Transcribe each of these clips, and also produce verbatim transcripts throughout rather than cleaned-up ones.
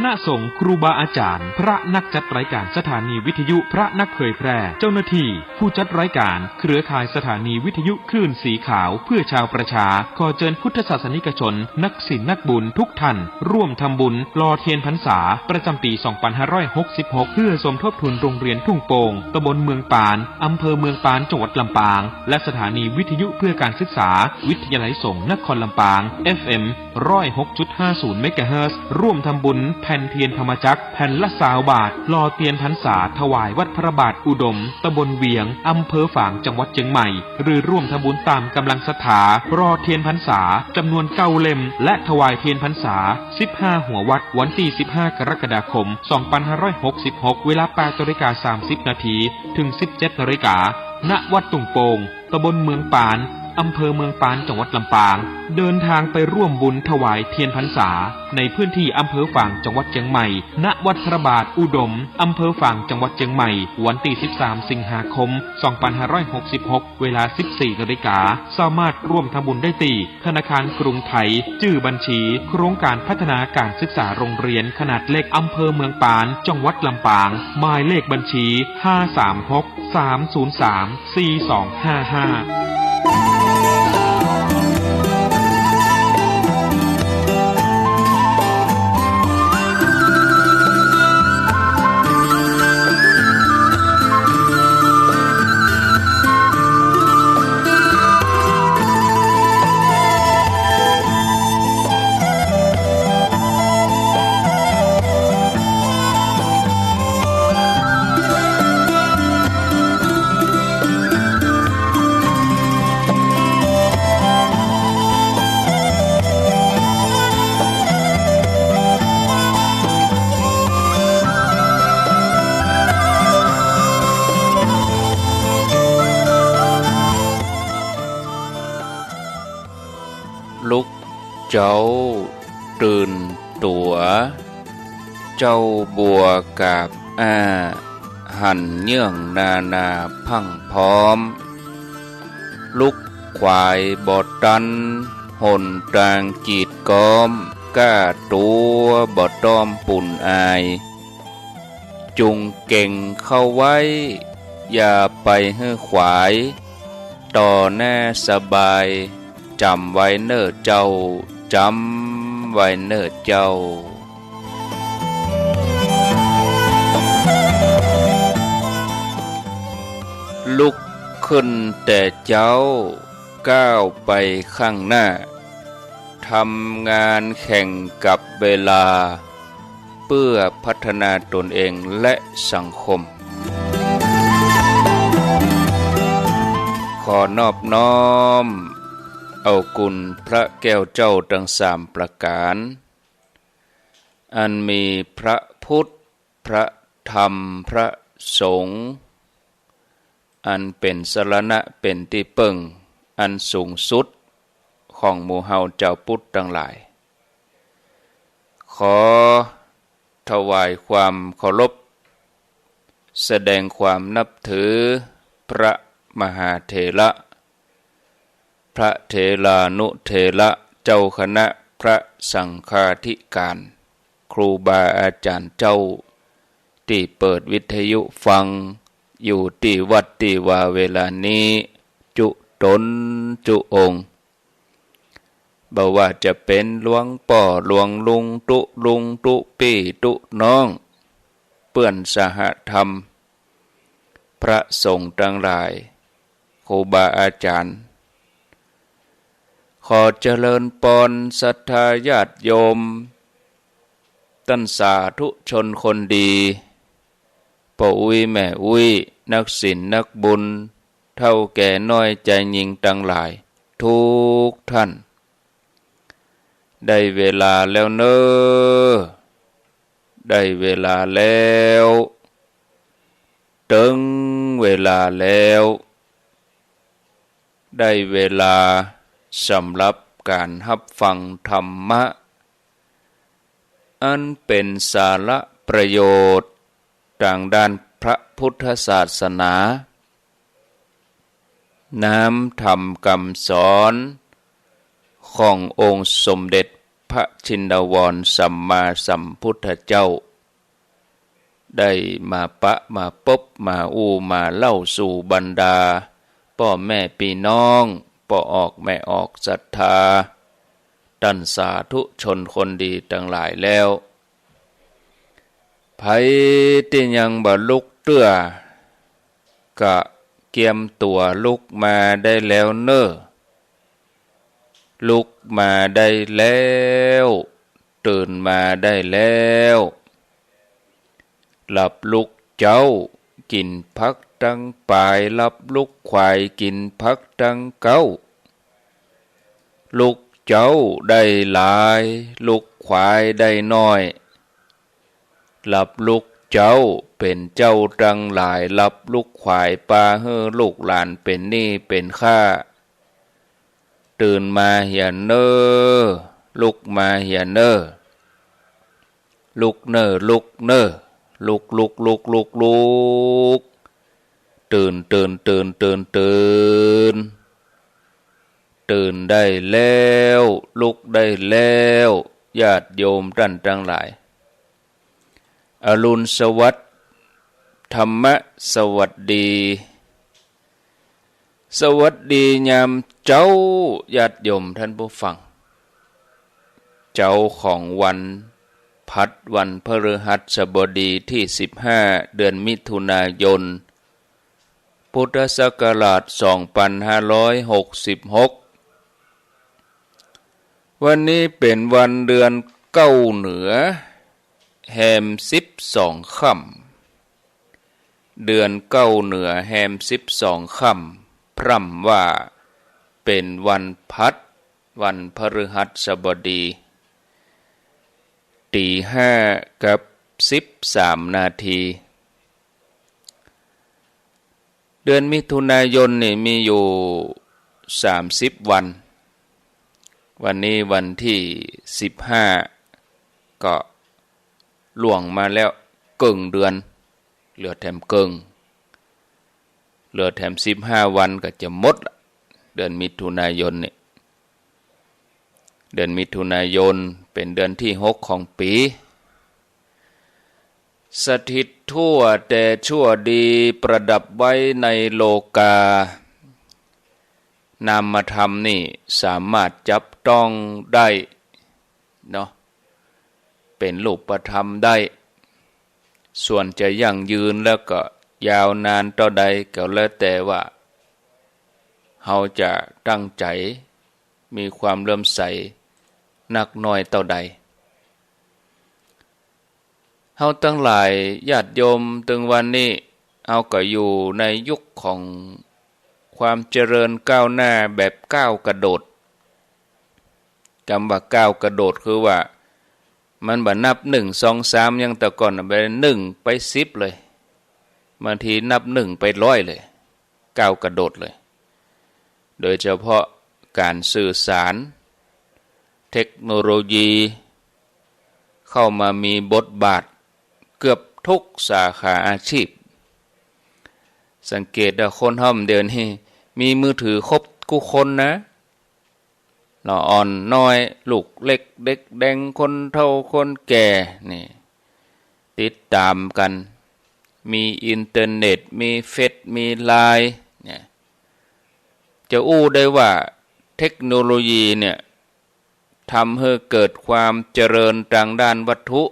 คณะสงฆ์ ครูบาอาจ๋ารย์ พระนักจัดรายก๋านสถานีวิทยุ พระนักเผยแพร่ เจ้าหน้าตี้ ผู้จัดรายก๋าน เครือข่ายสถานีวิทยุคลื่นสีขาวเพื่อชาวประชา ขอเจิญพุทธศาสนิกชน นักศีลนักบุญกู้ต้าน ร่วมทำบุญหล่อเตียนพรรษา ประจ๋ำปี๋ สองปันห้าร้อยหกสิบหก เพื่อสมทบทุนโรงเรียนทุ่งโป่ง ตำบลเมืองปาน อำเภอเมืองปาน จังหวัดลำปาง และสถานีวิทยุเพื่อการศึกษา วิทยาลัยสงฆ์นครลำปาง เอฟเอ็ม ร้อยหกจุดห้าศูนย์ เมกะเฮิรตซ์ ร่วมทำบุญแผ่นเตียนธรรมจักร แผ่นละซาวบาท หล่อเตียนพรรษาถวายวัดพระบาทอุดม ตำบลเวียง อำเภอฝาง จังหวัดเจียงใหม่ หรือร่วมทำบุญต๋ามก๋ำลังศรัทธา หล่อเตียนพรรษาจ๋ำนวนเก้าเล่ม และถวายเตียนพรรษา สิบห้า หัววัด วันตี้ สิบห้า กรกฎาคม สองปันห้าร้อยหกสิบหก เวลา แปดนาฬิกา สามสิบนาที เถิง สิบเจ็ดนาฬิกา ณ วัดทุ่งโป่ง ตำบลเมืองปาน อำเภอเมืองปาน จังหวัดลำปาง เดินตางไปร่วมบุญถวายเตียนพรรษา ในพื้นตี้อำเภอฝาง จังหวัดเจียงใหม่ ณ วัดพระบาทอุดม อำเภอฝาง จังหวัดเจียงใหม่ วันตี้ สิบสาม สิงหาคม สองปันห้าร้อยหกสิบหก เวลา สิบสี่นาฬิกา สามารถร่วมทำบุญได้ตี้ธนาคารกรุงไทย จื้อบัญชี โครงก๋านพัฒนาก๋านศึกษาโรงเรียนขนาดเล็ก อำเภอเมืองปาน จังหวัดลำปาง หมายเลขบัญชี ห้าสามหก สามศูนย์สาม สี่สองห้าห้า ลุกเจ๊าตื่นตั๋ว เจ๊าบัวกาบอ้า หันเยื่องนานาพรั่งพร้อม ลุกขวายบ่ตัน หนตางกีดก๊อม ก้าตั๋วบ่ต้อมปูนอาย จุ่งเก่งเข้าไว้ อย่าไปหื้อขวาย ต่อหน้าสบาย จ๋ำไว้เน่อเจ้า จ๋ำไว้เน่อเจ้า ลุกขึ้นแต่เจ๊า ก้าวไปข้างหน้า ทำงานแข่งกับเวลา เพื่อพัฒนาตนเองและสังคม ขอนอบน้อมเอาคุณพระแก้วเจ้าตังสามประก๋าน อันมีพระพุทธ พระธรรม พระสงฆ์ อันเป๋นสรณะ เป๋นตี้เปิ้งอันสูงสุดของหมู่เฮาจาวพุทธตังหลาย ขอถวายความเคารพ แสดงความนับถือพระมหาเถระ พระเถรานุเถระ เจ้าคณะพระสังฆาธิการ ครูบาอาจ๋ารย์เจ้า ตี้เปิดวิทยุฟังอยู่ตี้วัดตี้วาเวลานี้ จุ๊ต๋นจุ๊องค์ บ่ว่าจะเป๋นหลวงป้อหลวงลุงตุ๊ลุงตุ๊ปี้ตุ๊น้อง เปื้อนสหธรรม พระสงฆ์ตังหลาย ครูบาอาจ๋ารย์ ขอเจริญปอนศรัทธาญาติโยม ต้านสาธุชนคนดี ป้ออุ๊ยแม่อุ๊ย นักศีลนักบุญ เฒ่าแก่น้อยจายญิงตังหลาย กู้ต้าน ได้เวลาแล้วเน่อ ได้เวลาแล้ว เถิงเวลาแล้ว ได้เวลาสำหรับก๋านฮับฟังธรรมะ อันเป๋นสาระประโยชน์ตางด้านพระพุทธศาสนา น้ำธรรมกำสอนขององค์สมเด็จ พระชินวรสัมมาสัมพุทธเจ้า ได้มาปะมาปบมาอู้มาเล่าสู่บรรดาป้อแม่ปี้น้อง ป้อออกแม่ออกศรัทธา ต้านสาธุชนคนดีตังหลายแล้ว ใผตี้ยังบ่ลุกเตื้อ ก็เกียมตั๋วลุกมาได้แล้วเน่อ ลุกมาได้แล้ว ตื่นมาได้แล้ว หลับลุกเจ๊า กิ๋นผักตังป๋าย หลับลุกขวาย กิ๋นผักตังเก๊า ลุกเจ๊าได้หลาย ลุกขวายได้น้อย หลับลุกเจ๊าเป๋นเจ้าตังหลาย หลับลุกขวายปาหื้อลูกหลานเป๋นหนี้เป๋นข้า ตื่นมาเหียเน่อ ลุกมาเหียเน่อ ลุกเน่อ ลุกเน่อ ลุก ลุก ลุก ลุก ลุก ตื่น ตื่น ตื่น ตื่น ตื่น ตื่นได้แล้ว ลุกได้แล้ว ญาติโยมต้านตังหลาย อรุณสวัสดิ์ ธรรมะสวัสดี สวัสดียามเจ๊า ญาติโยมต้านผู้ฟัง เจ๊าของวันพหัส วันพฤหัสบดีตี้สิบห้า เดือนมิถุนายน พุทธศักราชสองปันห้าร้อยหกสิบหก วันนี้เป๋นวันเดือนเก๊าเหนือ แฮมสิบสองค่ำ เดือนเก๊าเหนือแฮมสิบสองค่ำ พร่ำว่าเป๋นวันพหัส วันพฤหัสบดี ตี๋ห้ากับสิบสามนาที เดือนมิถุนายนนี่มีอยู่สามสิบวัน วันนี้วันตี้สิบห้า ก็ล่วงมาแล้วเกิ่งเดือน เหลือแถมเกิ่ง เหลือแถมสิบห้าวันก็จะหมดละ เดือนมิถุนายนนี่ เดือนมิถุนายนเป๋นเดือนตี้หกของปี๋ สถิตทั่วแต่ชั่วดี ประดับไว้ในโลกา นามธรรมนี่สามารถจับต้องได้เนาะ เป๋นรูปธรรมได้ ส่วนจะยั่งยืนแล้วก็ยาวนานเต้าใดก็แล้วแต่ว่า เฮาจะตั้งใจ๋ มีความเลื่อมใสนักน้อยเต้าใด เฮาตังหลายญาติโยมตึงวันนี้ เฮาก็อยู่ในยุคของความเจริญก้าวหน้าแบบก้าวกระโดด กำว่าก้าวกระโดดคือว่า มันบ่นับหนึ่ง สอง สาม อย่างแต่ก่อนน่ะ ไปหนึ่งไปสิบเลย บางทีนับหนึ่งไปร้อยเลย ก้าวกระโดดเลย โดยเฉพาะก๋านสื่อสาร เทคโนโลยี เข้ามามีบทบาทเกือบทุกสาขาอาชีพ สังเกตว่าคนเฮาเดี๋ยวนี้มีมือถือครบกู้คนนะ ละอ่อนน้อย ลูกเล็กเด็กแดง คนเฒ่าคนแก่ นี่ ติดต๋ามกั๋น มีอินเทอร์เน็ต มีเฟซ มีไลน์ เนี่ย จะอู้ได้ว่าเทคโนโลยีเนี่ย ทำหื้อเกิดความเจริญตางด้านวัตถุ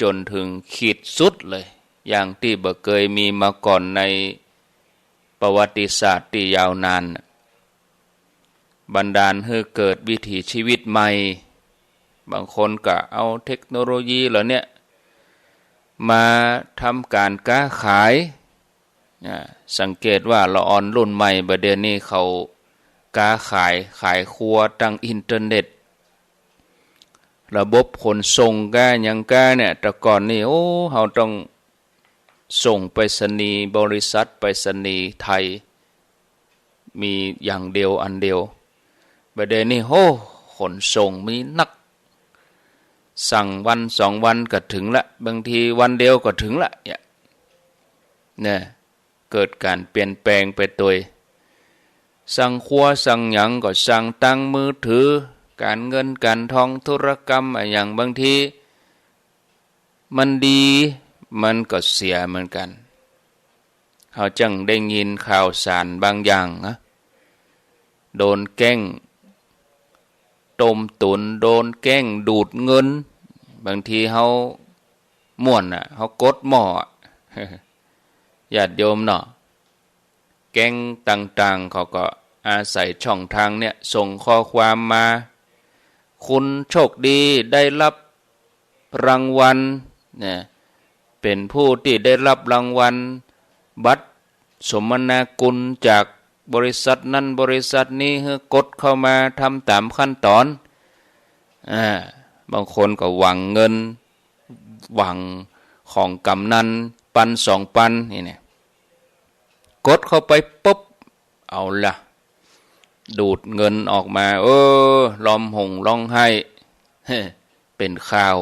จ๋นเถิงขีดสุดเลย อย่างตี้บ่เกยมีมาก่อนในประวัติศาสตร์ตี้ยาวนานน่ะ บันดาลหื้อเกิดวิถีชีวิตใหม่ บางคนก็เอาเทคโนโลยีเหล่าเนี้ย มาทำก๋านก๊าขาย อ่า สังเกตว่าละอ่อนรุ่นใหม่บ่าเดี่ยวนี้เขาก๊าขาย ขายครัวตางอินเทอร์เน็ต ระบบขนส่งก๊าหยังก๊าเนี่ย แต่ก่อนนี่ โอ้ เฮาต้องส่งไปรษณีย์ บริษัทไปรษณีย์ไทย มีอย่างเดียวอันเดียว บ่าเดี่ยวนี้ โอ้ ขนส่งมีนัก สั่งวันสองวันก็เถิงละ บางทีวันเดียวก็เถิงละ เนี่ย เนี่ย เกิดก๋านเปลี่ยนแปลงไปตวย สั่งครัวสั่งหยังก็สั่งตางมือถือ ก๋านเงินก๋านทอง ธุรกรรมอะหยัง บางทีมันดีมันก็เสียเหมือนกั๋น เฮาจั้งได้ยินข่าวสารบางอย่างนะ โดนแก๊งต้มตุ๋น โดนแก๊งดูดเงิน บางทีเฮาม่วนอะ เฮากดหม้ออะ ญาติโยมเนาะ แก๊งต่างๆ เขาก็อาศัยช่องทางเนี่ย ส่งข้อความมา คุณโชคดีได้รับรางวัล นะ เป๋นผู้ตี้ได้รับรางวัล บัตรสมนาคุณจากบริษัทนั้นบริษัทนี้ หื้อกดเข้ามาทำต๋ามขั้นต๋อน อ่า บางคนก็หวังเงิน หวังของกำนันปันสองปันนี่เนี่ย กดเข้าไปปุ๊บ เอาละ ดูดเงินออกมา เออ ร้องห่มร้องไห้ เป๋นข่าว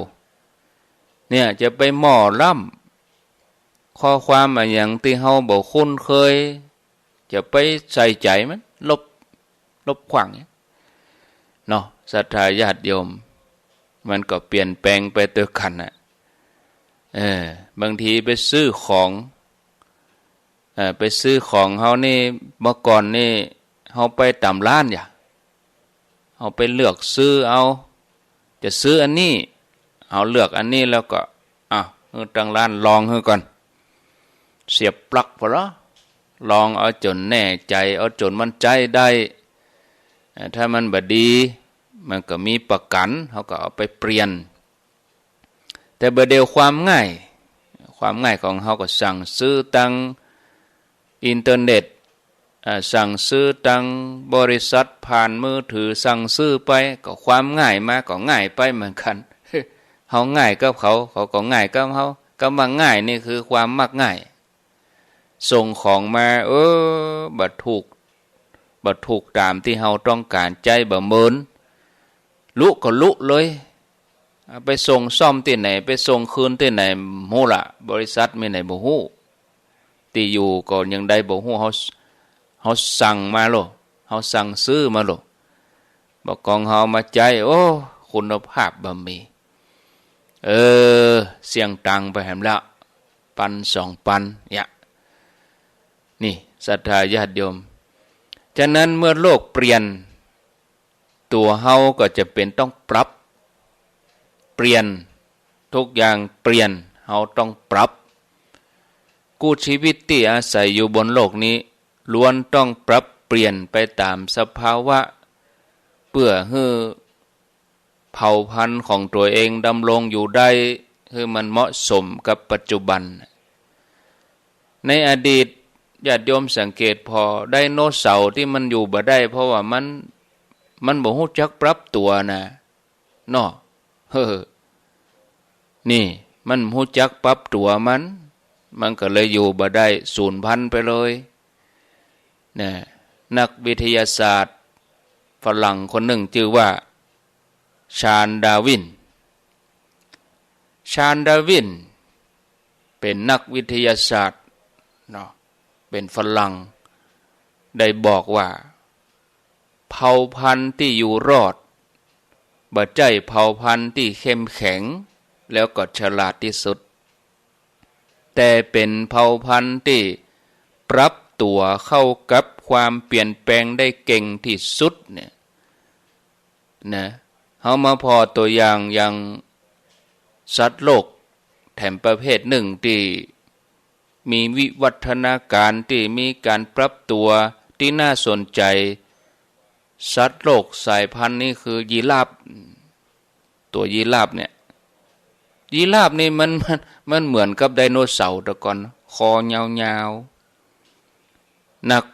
เนี่ย จะไปหม้อล้ำ ข้อความอะหยังตี้เฮาบ่คุ้นเคย จะไปใส่ใจ๋มัน ลบ ลบขว้างเนี่ย เนาะ ศรัทธาญาติโยม มันก็เปลี่ยนแปลงไปตวยกั๋นน่ะ เออ บางทีไปซื้อของ เออ ไปซื้อของ เฮานี่ เมื่อก่อนนี่ เฮาไปต๋ามร้านหยา เฮาไปเลือกซื้อเอา จะซื้ออันนี้ เฮาเลือกอันนี้แล้วก็ อ่ะ หื้อตังร้านลองหื้อก่อน เสียบปลั๊กไปละ ลองเอาจ๋นแน่ใจ๋ เอาจ๋นมันใจ๊ได้ เอ่อ ถ้ามันบ่ดี มันก็มีประกั๋น เฮาก็เอาไปเปลี่ยน แต่บ่าเดี่ยวความง่าย ความง่ายของเฮาก็สั่งซื้อตังอินเทอร์เน็ต อ่า สั่งซื้อตังบริษัทผ่านมือถือ สั่งซื้อไป ก็ความง่ายมาก็ง่ายไปเหมือนกั๋น เฮาง่ายกับเขา เขาก็ง่ายกับเฮา กำว่าง่ายนี่คือความมักง่าย ส่งของมา เออ บ่ถูก บ่ถูกต๋ามตี้เฮาต้องก๋าน ใจ๊บ่เหมือน ลุก็ลุเลย เอาไปส่งซ่อมตี้ไหน ไปส่งคืนตี้ไหน บ่ฮู้ละ บริษัทมีไหนบ่ฮู้ ตี้อยู่ก็ยังใดบ่ฮู้ เฮา เฮาสั่งมาโลด เฮาสั่งซื้อมาโลด บ่ากองเฮาเอามาใจ๊ โอ้ คุณภาพบ่มี เออ เสี้ยงตังค์ไปแหมละ ปันสองปัน เนี่ย นี่ ศรัทธาญาติโยม ฉะนั้นเมื่อโลกเปลี่ยน ตั๋วเฮาก็จะเป๋นต้องปรับ เปลี่ยน ทุกอย่างเปลี่ยน เฮาต้องปรับ กู้ชีวิตตี้อาศัยอยู่บนโลกนี้ ล้วนต้องปรับเปลี่ยนไปต๋ามสภาวะ เปื้อหื้อเผ่าพันธุ์ของตั๋วเองดำรงอยู่ได้ หื้อมันเหมาะสมกับปัจจุบัน ในอดีต ญาติโยมสังเกตผ่อ ไดโนเสาร์ตี้มันอยู่บ่ได้ เพราะว่ามัน มันบ่ฮู้จักปรับตั๋วนะ เนาะ เฮ้อ นี่ มันบ่ฮู้จักปรับตั๋วมัน มันก็เลยอยู่บ่ได้ สูญพันธุ์ไปเลย นะ นักวิทยาศาสตร์ฝรั่งคนนึ่งจื้อว่า ชาร์ลส์ ดาร์วิน ชาร์ลส์ ดาร์วิน เป๋นนักวิทยาศาสตร์ เนาะ เป๋นฝรั่ง ได้บอกว่า เผ่าพันธุ์ตี้อยู่รอด บ่ใจ้เผ่าพันธุ์ตี้เข้มแข็ง แล้วก็ฉลาดตี้สุด แต่เป๋นเผ่าพันธุ์ตี้ปรับตั๋วเข้ากับความเปลี่ยนแปลงได้เก่งตี้สุดเนี่ย นะ เฮามาผ่อตั๋วอย่าง อย่างสัตว์โลกแถมประเภทนึ่งตี้มีวิวัฒนาการ ตี้มีก๋านปรับตั๋วตี้น่าสนใจ๋ สัตว์โลกสายพันธุ์นี้คือยีราฟ ตั๋วยีราฟเนี่ย ยีราฟนี่มัน มัน มันเหมือนกับไดโนเสาร์แต่ก่อน คอยาวๆ นัก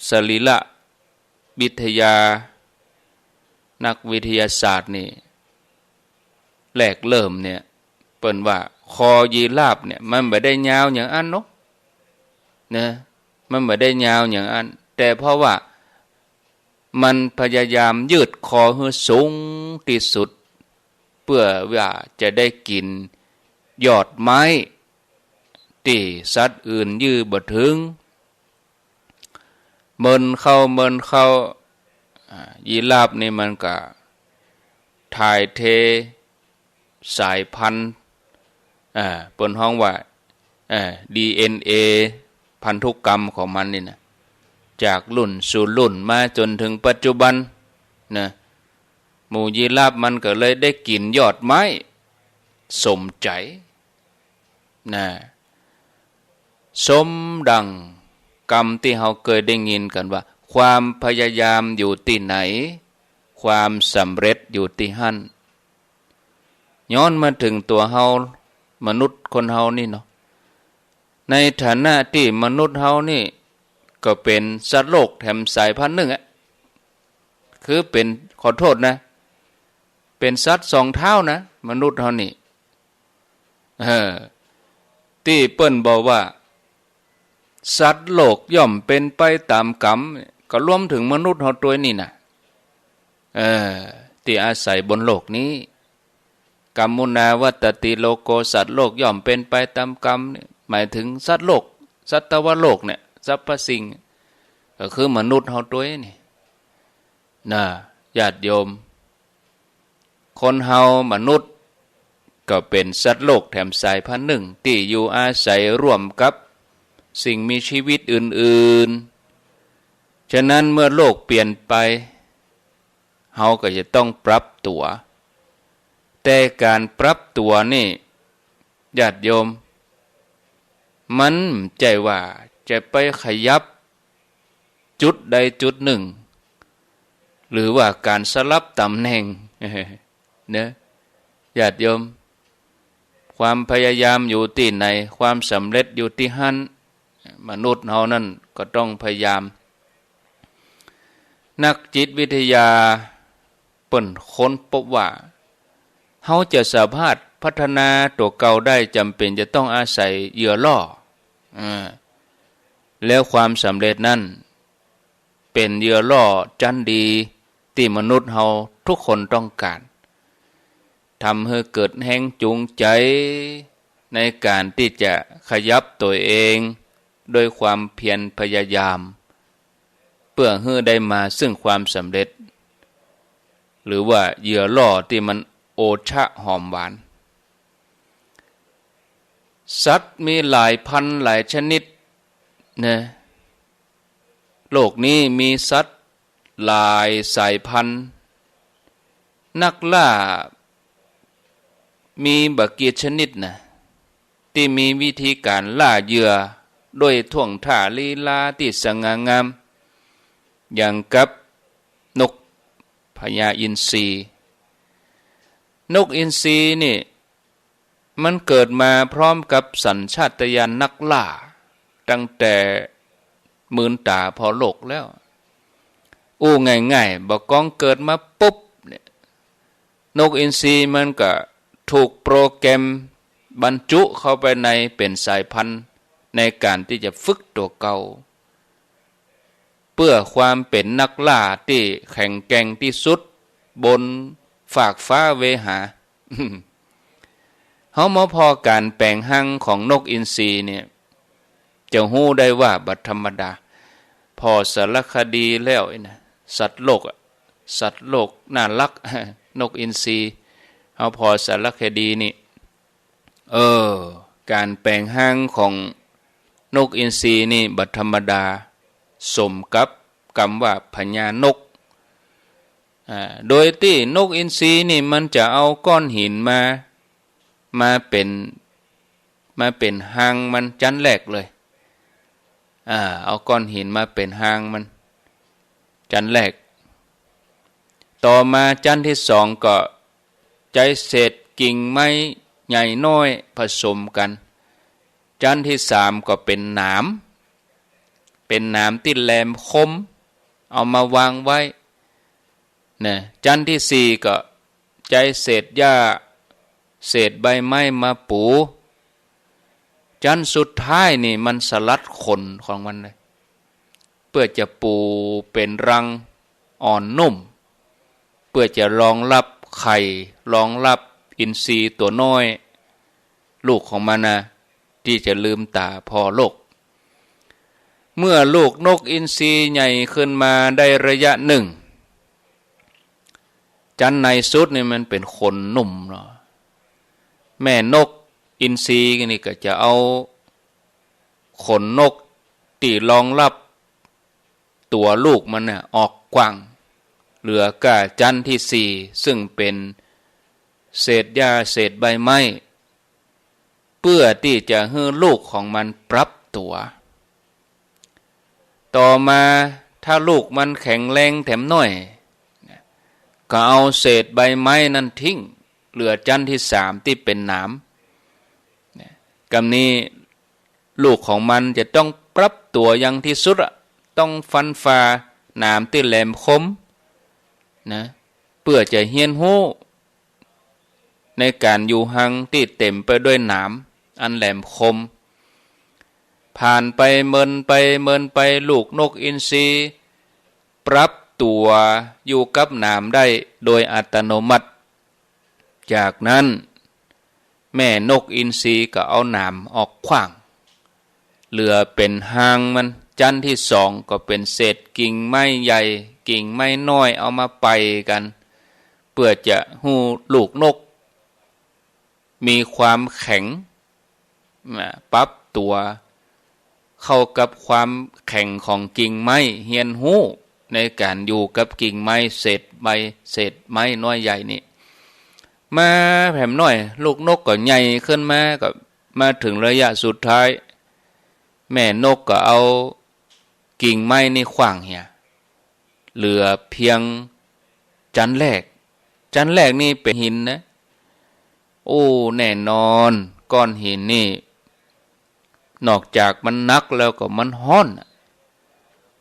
สรีรวิทยา นักวิทยาศาสตร์นี่ แรกเริ่มเนี่ย เปิ้นว่าคอยีราฟเนี่ย มันบ่ได้ยาวอย่างอั้นเนาะ นะ มันบ่ได้ยาวอย่างอั้น แต่เพราะว่ามันพยายามยืดคอหื้อสูงตี้สุด เปื้อว่าจะได้กิ๋นยอดไม้ตี้สัตว์อื่นยื้อบ่เถิง เมินเข้า เมินเข้า อ่า ยีราฟนี่มันก็ ถ่ายเทสายพันธุ์ อ่า เปิ้นฮ้องว่า อ่า ดีเอ็นเอ พันธุกรรมของมันนี่นะ จากรุ่นสู่รุ่นมาจ๋นเถิงปัจจุบันนะ หมู่ยีราฟมันก็เลยได้กิ๋นยอดไม้สมใจ๋นะ สมดังกำตี้เฮาเกยได้ยินกั๋นว่า ความพยายามอยู่ตี้ไหน ความสำเร็จอยู่ตี้หั้น ย้อนมาเถิงตั๋วเฮามนุษย์คนเฮานี่เนาะ ในฐานะตี้มนุษย์เฮานี่ก็เป๋นสัตว์โลกแถมสายพันธุ์นึ่งอะ คือเป๋น ขอโต้ษนะ เป๋นสัตว์สองเท้านะ มนุษย์เฮานี่ เออ ตี้เปิ้นบอกว่า สัตว์โลกย่อมเป๋นไปต๋ามกรรม ก็รวมเถิงมนุษย์เฮาตวยนี่นะ เออ ตี้อาศัยบนโลกนี้ กัมมุนาวัตตติโลโก สัตว์โลกย่อมเป๋นไปต๋ามกรรมเนี่ย หมายเถิงสัตว์โลก สัตวโลกเนี่ย สรรพสิ่ง ก็คือมนุษย์เฮาตวยนี่นะ ญาติโยม คนเฮามนุษย์ก็เป๋นสัตว์โลกแถมสายพันธุ์นึ่ง ตี้อยู่อาศัยร่วมกับสิ่งมีชีวิตอื่นๆ ฉะนั้นเมื่อโลกเปลี่ยนไป เฮาก็จะต้องปรับตั๋ว แต่ก๋านปรับตั๋วนี่ ญาติโยม มันบ่ใจ้ว่าจะไปขยับจุดใดจุดนึ่ง หรือว่าก๋านสลับต๋ำแหน่ง เนาะ ญาติโยม ความพยายามอยู่ตี้ไหน ความสำเร็จอยู่ตี้หั้น มนุษย์เฮานั้นก็ต้องพยายาม นักจิตวิทยาเปิ้นค้นพบว่า เฮาจะสามารถพัฒนาตั๋วเก่าได้ จ๋ำเป๋นจะต้องอาศัยเหยื่อล่อ อ่า แล้วความสำเร็จนั้น เป๋นเหยื่อล่อจั้นดีตี้มนุษย์เฮาทุกคนต้องก๋าน ทำหื้อเกิดแฮงจูงใจ๋ในก๋านตี้จะขยับตั๋วเองด้วยความเพียรพยายาม เปื้อหื้อได้มาซึ่งความสำเร็จ หรือว่าเหยื่อล่อตี้มันโอชะหอมหวาน สัตว์มีหลายพันหลายชนิดนะ โลกนี้มีสัตว์หลายสายพันธุ์ นักล่ามีบ่กี่ชนิดนะ ตี้มีวิธีก๋านล่าเหยื่อด้วยท่วงท่าลีลาตี้สง่างาม อย่างกับนกพญาอินทรี นกอินทรีนี่ มันเกิดมาพร้อมกับสัญชาตญาณนักล่า ตั้งแต่มืนต๋าผ่อโลกแล้ว อู้ง่ายๆ บ่ากองเกิดมาปุ๊บเนี่ย นกอินทรีมันก็ถูกโปรแกรมบรรจุเข้าไปในเป๋นสายพันธุ์ในก๋านตี้จะฝึกตั๋วเก่า เปื้อความเป๋นนักล่าตี้แข็งแกร่งตี้สุดบนฟากฟ้าเวหา เฮามาผ่อก๋านแป๋งฮังของนกอินทรีเนี่ย จะฮู้ได้ว่าบ่ธรรมดา ผ่อสารคดีแล้วนี่นะ สัตว์โลกอะ สัตว์โลกน่าฮัก นกอินทรี เฮาผ่อสารคดีนี่ เออ ก๋านแป๋งฮังของนกอินทรีนี่บ่ธรรมดา สมกับกำว่าพญานก อ่า โดยตี้นกอินทรีนี่มันจะเอาก้อนหินมา มาเป๋น มาเป๋นฮังมันจั้นแรกเลย อ่า เอาก้อนหินมาเป๋นฮังมันจั้นแรก ต่อมาจั้นตี้สองก็ใจ๊เศษกิ่งไม้ใหญ่น้อยผสมกั๋น จั้นตี้สามก็เป๋นหนาม เป๋นหนามตี้แหลมคม เอามาวางไว้ นะ จั้นตี้สี่ก็ใจ๊เศษหญ้า เศษใบไม้มาปู จั้นสุดท้ายนี่มันสลัดขนของมันเลย เปื้อจะปูเป๋นรังอ่อนนุ่ม เปื้อจะรองรับไข่ รองรับอินทรีตั๋วน้อย ลูกของมันนะ ตี้จะลืมต๋าผ่อโลก เมื่อลูกนกอินทรีใหญ่ขึ้นมาได้ระยะนึ่ง ด้านในสุดนี่มันเป๋นขนนุ่มเนาะ แม่นกอินทรีนี่ก็จะเอาขนนกตี้รองรับตั๋วลูกมันน่ะออกกว้าง เหลือก้าจั๊นตี้สี่ ซึ่งเป๋นเศษหญ้าเศษใบไม้ เปื้อตี้จะหื้อลูกของมันปรับตั๋ว ต่อมาถ้าลูกมันแข็งแรงแถมหน้อย ก็เอาเศษใบไม้นั้นทิ้ง เหลือจั๊นตี้สามตี้เป๋นหนาม กำนี้ลูกของมันจะต้องปรับตั๋วอย่างตี้สุดอะ ต้องฟันฝ่าหนามตี้แหลมคมนะ เปื้อจะเฮียนฮู้ ในก๋านอยู่ฮังตี้เต๋มไปด้วยหนามอันแหลมคม ผ่านไปเมินไปเมินไป ลูกนกอินทรีปรับตั๋วอยู่กับหนามได้โดยอัตโนมัติ จากนั้นแม่นกอินทรีก็เอาหนามออกขว้าง เหลือเป๋นฮางมัน จั๊นตี้สองก็เป๋นเศษกิ่งไม้ใหญ่ กิ่งไม้น้อยเอามาไป่กั๋น เปื้อจะหื้อลูกนกมีความแข็ง อ่า ปรับตั๋วเข้ากับความแข็งของกิ่งไม้ เฮียนฮู้ในก๋านอยู่กับกิ่งไม้ เศษใบ เศษไม้น้อยใหญ่นี่ มาแถมหน้อย ลูกนกก็ใหญ่ขึ้นมา ก็มาเถิงระยะสุดท้าย แม่นกก็เอากิ่งไม้นี่ขว้างเหีย เหลือเปียงจั๊นแรก จั๊นแรกนี่เป๋นหินนะ โอ้ แน่นอน ก้อนหินนี่ นอกจากมันหนักแล้วก็มันฮ้อนน่ะ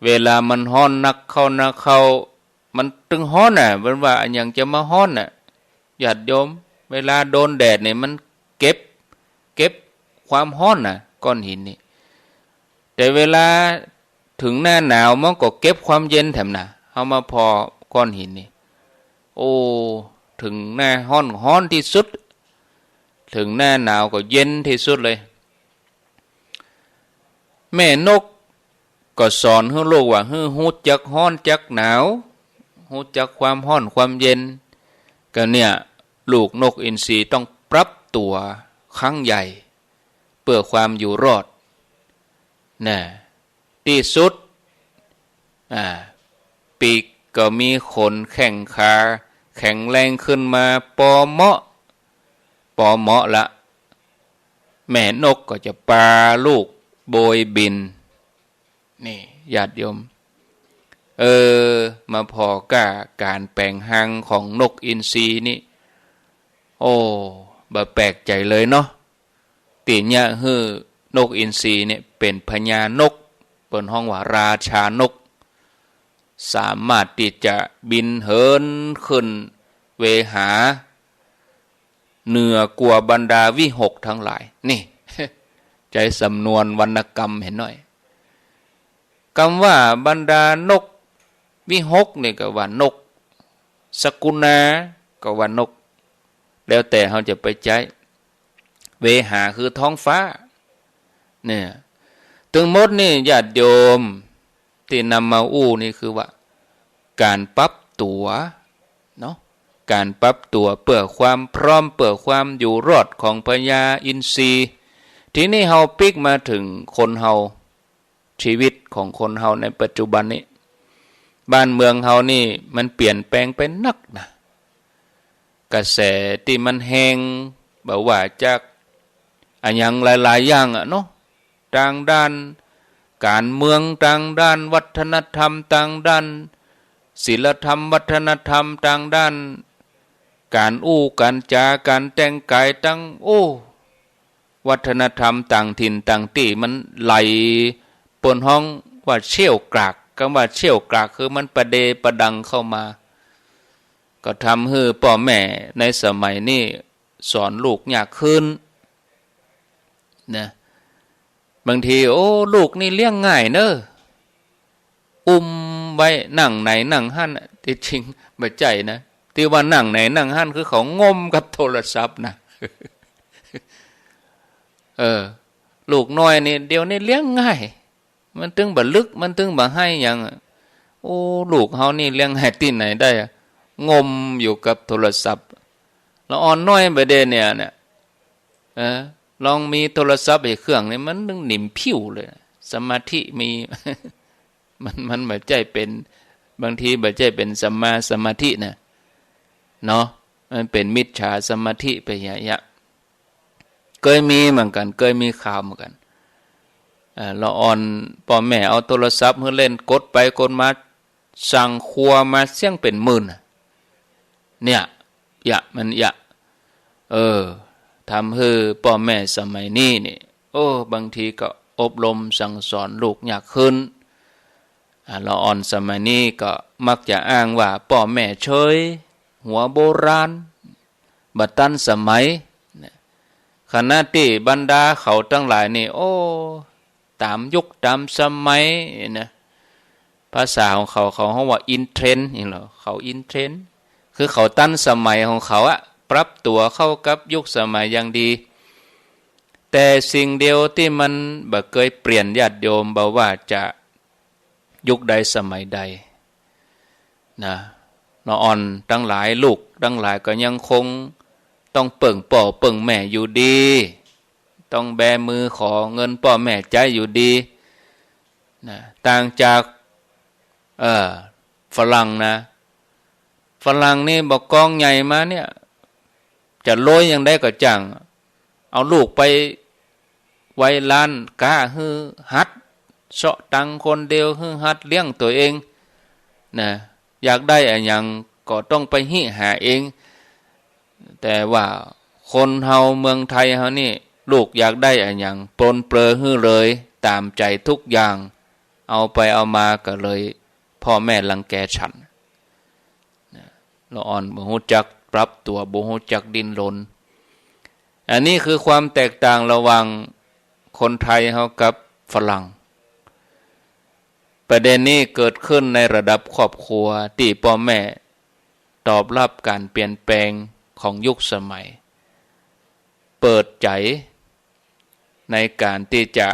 เวลามันฮ้อนนักเข้านักเข้า มันตึงฮ้อนน่ะ เปิ้นว่าอะหยังจะมาฮ้อนน่ะ ญาติโยม เวลาโดนแดดเนี่ยมันเก็บ เก็บความฮ้อนน่ะ ก้อนหินนี่ แต่เวลาเถิงหน้าหนาวมันก็เก็บความเย็นแถมน่ะ เฮามาผ่อก้อนหินนี่ โอ้ เถิงหน้าฮ้อนฮ้อนตี้สุด เถิงหน้าหนาวก็เย็นตี้สุดเลย แม่นกก็สอนหื้อลูกว่า หื้อฮู้จักฮ้อนจักหนาว ฮู้จักความฮ้อนความเย็น ก็เนี่ย ลูกนกอินทรีต้องปรับตั๋วครั้งใหญ่ เปื้อความอยู่รอด น่ะ ตี้สุด อ่า ปีกก็มีขน แข้งขาแข็งแรงขึ้นมา ปอเหมาะ ปอเหมาะละ แม่นกก็จะปาลูกโบยบิน นี่ ญาติโยม เออ มาผ่อก้าก๋านแป๋งฮางของนกอินทรีนี่ โอ้ บ่แปลกใจ๋เลยเนาะ ตี้เยียะหื้อนกอินทรีเนี่ยเป๋นพญานก เปิ้นฮ้องว่าราชานก สามารถตี้จะบินเหินขึ้นเวหา เหนือกว่าบรรดาวิหกทั้งหลาย นี่ ใจ๊สำนวนวรรณกรรมเหียหน้อย กำว่าบรรดานกวิหกนี่ก็ว่านก สกุณาก็ว่านก แล้วแต่เฮาจะไปใจ๊ เวหาคือท้องฟ้า เนี่ย ตึงหมดนี่ญาติโยม ตี้นำมาอู้นี่คือว่า ก๋านปรับตั๋วเนาะ ก๋านปรับตั๋วเปื้อความพร้อม เปื้อความอยู่รอดของพญาอินทรี ทีนี้เฮาปิ๊กมาเถิงคนเฮา ชีวิตของคนเฮาในปัจจุบันนี้ บ้านเมืองเฮานี่มันเปลี่ยนแปลงไปนักนะ กระแสตี้มันแฮง บ่ว่าจากอะหยังหลายๆ อย่างอะเนาะ ตางด้านก๋านเมือง ตางด้านวัฒนธรรม ตางด้านศีลธรรม วัฒนธรรม ตางด้านก๋านอู้ก๋านจา ก๋านแต่งกาย ตัง โอ้ วัฒนธรรมต่างถิ่นต่างตี้มันไหล เปิ้นฮ้องว่าเสี้ยวกราก กำว่าเสี้ยวกรากคือมันประเดประดังเข้ามา ก็ทำหื้อป้อแม่ในสมัยนี้สอนลูกยากขึ้นนะ บางที โอ้ ลูกนี่เลี้ยงง่ายเน้อ อุ้มไว้นั่งไหนนั่งหั้นน่ะ ตี้จริงบ่ใจ้นะ ตี้ว่านั่งไหนนั่งหั้นคือเขางมกับโทรศัพท์นะ เออ ลูกน้อยนี่เดี๋ยวนี้เลี้ยงง่าย มันตึงบ่ลึก มันตึงบ่ไห้หยังอะ โอ้ ลูกเฮานี่เลี้ยงง่ายตี้ไหนได้อะ งมอยู่กับโทรศัพท์ ละอ่อนน้อยบ่าเดี่ยวเนี่ยนะ เออ ลองมีโทรศัพท์อีกเครื่องนี่มันนึ่งหนิมผิวเลย สมาธิมี มัน มันบ่ใจ้เป๋น บางทีบ่ใจ้เป๋นสัมมาสมาธินะ เนาะ มันเป๋นมิจฉาสมาธิไปเหีย เกยมีเหมือนกั๋น เกยมีข่าวเหมือนกั๋น เอ่อ ละอ่อนป้อแม่เอาโทรศัพท์หื้อเล่น กดไปกดมา สั่งครัวมาเสี้ยงเป๋นหมื่นน่ะ เนี่ย เยียะมันเยียะ เออ ทำหื้อป้อแม่สมัยนี้นี่ โอ้ บางทีก็อบรมสั่งสอนลูกยากขึ้น อ่า ละอ่อนสมัยนี้ก็มักจะอ้างว่าป้อแม่เชย หัวโบราณ บ่ตันสมัย นะ ขณะตี้บรรดาเขาตังหลายนี่ โอ้ ต๋ามยุคต๋ามสมัยนะ ภาษาของเขา เขาฮ้องว่าอินเทรนด์นี่เหรอ เขาอินเทรนด์ คือเขาตันสมัยของเขาอะ ปรับตั๋วเข้ากับยุคสมัยอย่างดี แต่สิ่งเดียวตี้มันบ่เกยเปลี่ยนญาติโยม บ่ว่าจะยุคใดสมัยใด นะ ละอ่อนตังหลาย ลูกตังหลายก็ยังคงต้องเปิ้งป้อเปิ้งแม่อยู่ดี ต้องแบมือขอเงินป้อแม่ใจ๊อยู่ดี นะ ต่างจาก เอ่อ ฝรั่งนะ ฝรั่งนี่บ่ากองใหญ่มาเนี่ย จะรวยอย่างใดก็จ้าง เอาลูกไปไว้ร้านก๊าหื้อหัด เซาะตังค์คนเดียว หื้อหัดเลี้ยงตั๋วเอง นะ อยากได้อะหยังก็ต้องไปฮิหาเอง แต่ว่าคนเฮาเมืองไทยเฮานี่ ลูกอยากได้อะหยัง ปรนเปรอหื้อเลย ต๋ามใจ๋ทุกอย่าง เอาไปเอามาก็เลย ป้อแม่รังแกฉัน นะ ละอ่อนบ่ฮู้จักปรับตั๋ว บ่ฮู้จักดิ้นรน อันนี้คือความแตกต่างระหว่างคนไทยเฮากับฝรั่ง ประเด็นนี้เกิดขึ้นในระดับครอบครัว ตี้ป้อแม่ตอบรับก๋านเปลี่ยนแปลงของยุคสมัย เปิดใจ๋ ในก๋านตี้จะ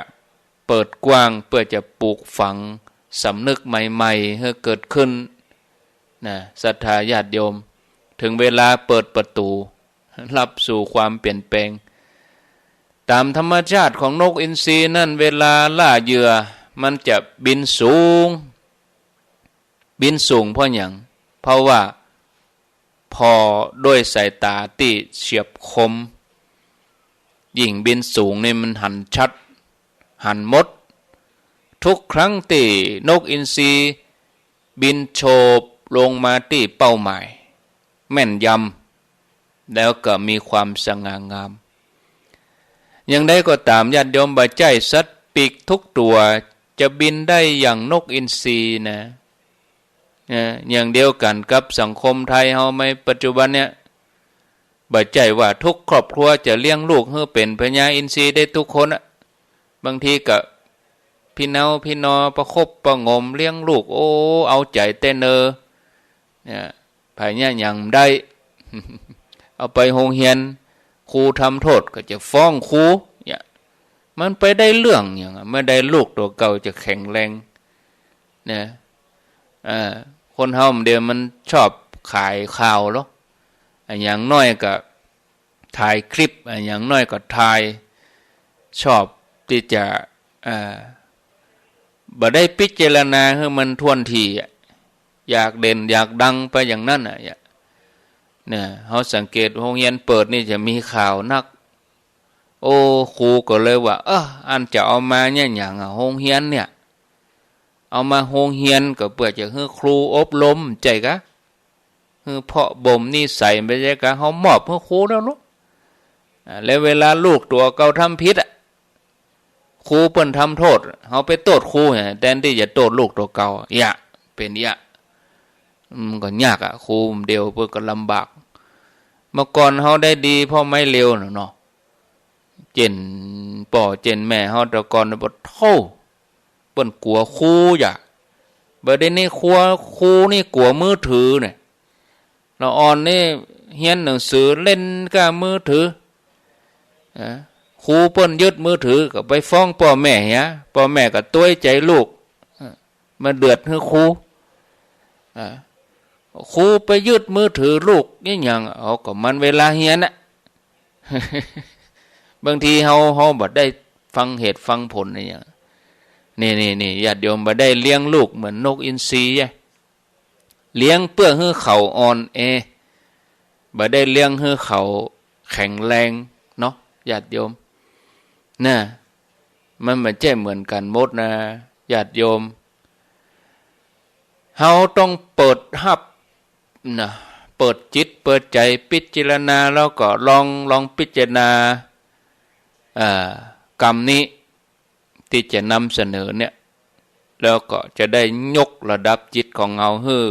เปิดกว้างเปื้อจะปลูกฝังสำนึกใหม่ๆ หื้อเกิดขึ้น นะ ศรัทธาญาติโยม เถิงเวลาเปิดประตู๋ รับสู่ความเปลี่ยนแปลง ต๋ามธรรมชาติของนกอินทรีนั้น เวลาล่าเหยื่อ มันจะบินสูง บินสูงเพราะหยัง เพราะว่า ผ่อด้วยสายต๋าตี้เฉียบคม ยิ่งบินสูงนี่มันหันชัด หันหมด ทุกครั้งตี้นกอินทรีบินโฉบลงมาตี้เป้าหมาย แม่นยำ แล้วก็มีความสง่างาม อย่างใดก็ต๋าม ญาติโยม บ่ใจ้สัตว์ปีกทุกตั๋วจะบินได้อย่างนกอินทรีนะ นะ อย่างเดียวกั๋นกับสังคมไทยเฮาในปัจจุบันเนี่ย บ่ใจ้ว่าทุกครอบครัวจะเลี้ยงลูกหื้อเป๋นพญาอินทรีได้ทุกคนอะ บางทีก็ปี้เนาะปี้นอประคบประหงมเลี้ยงลูก โอ้ เอาใจ๋แต๊เนอ เนี่ย ไปเยียะหยังบ่ได้ เอาไปโฮงเฮียน ครูทำโต้ษก็จะฟ้องครู เนี่ย มันไปได้เรื่องหยังอะ เมื่อใดลูกตั๋วเก่าจะแข็งแรง นะ เอ่อ คนเฮาเดี๋ยวมันชอบขายข่าวเหรอ อะหยังน้อยก็ถ่ายคลิป อะหยังน้อยก็ถ่าย ชอบตี้จะ เอ่อ บ่ได้พิจารณาหื้อมันถ้วนถี่อะ อยากเด่นอยากดังไปอย่างนั้นน่ะ เนี่ย เฮาสังเกตโฮงเฮียนเปิดนี่จะมีข่าวนัก โอ้ ครูก็เลยว่า เออ อันจะเอามาเยียะหยังอะ โฮงเฮียนเนี่ย เอามาโฮงเฮียนก็เปื้อจะหื้อครูอบรม ใจ้กะ หื้อเพาะบ่มนิสัย บ่ใจ้กะ เฮามอบหื้อครูแล้วเนาะ อ่า แล้วเวลาลูกตั๋วเก่าทำผิดอะ ครูเปิ้นทำโต้ษ เฮาไปโต้ษครูเนี่ย แตนตี้จะโต้ษลูกตั๋วเก่า เยียะ เป๋นเยียะ มันก็ยากอะ ครูเดี่ยวเปิ้นก็ลำบาก เมื่อก่อนเฮาได้ดีเพราะไม้เรียวน่ะเนาะ เจ้นป้อเจ้นแม่เฮาแต่ก่อนน่ะ ปะโธ่ เปิ้นกั๋วครูอย่า บ่าเดี่ยวนี้ครัว ครูนี่กั๋วมือถือเนี่ย ละอ่อนนี่เฮียนหนังสือเล่นก้ามือถือ เอ่อ ครูเปิ้นยึดมือถือก็ไปฟ้องป้อแม่เหีย ป้อแม่ก็ตวยใจ๋ลูก เอ่อ มาเดือดหื้อครู เอ่อ ครูไปยึดมือถือลูก นี่หยัง เอา ก็มันเวลาเฮียนน่ะ บางทีเฮา เฮาบ่ได้ฟังเหตุฟังผลนี่หยัง นี่ นี่ นี่ ญาติโยม บ่ได้เลี้ยงลูกเหมือนนกอินทรีอะ เลี้ยงเปื้อหื้อเขาอ่อนแอ บ่ได้เลี้ยงหื้อเขาแข็งแรงเนาะ ญาติโยม น่ะ มันบ่ใจ้เหมือนกั๋นหมดนะ ญาติโยม เฮาต้องเปิดฮับ น่ะ เปิดจิตเปิดใจ๋พิจารณา แล้วก็ลอง ลองพิจารณา เอ่อ กำนี้ ตี้จะนำเสนอเนี่ย แล้วก็จะได้ยกระดับจิตของเฮาหื้อ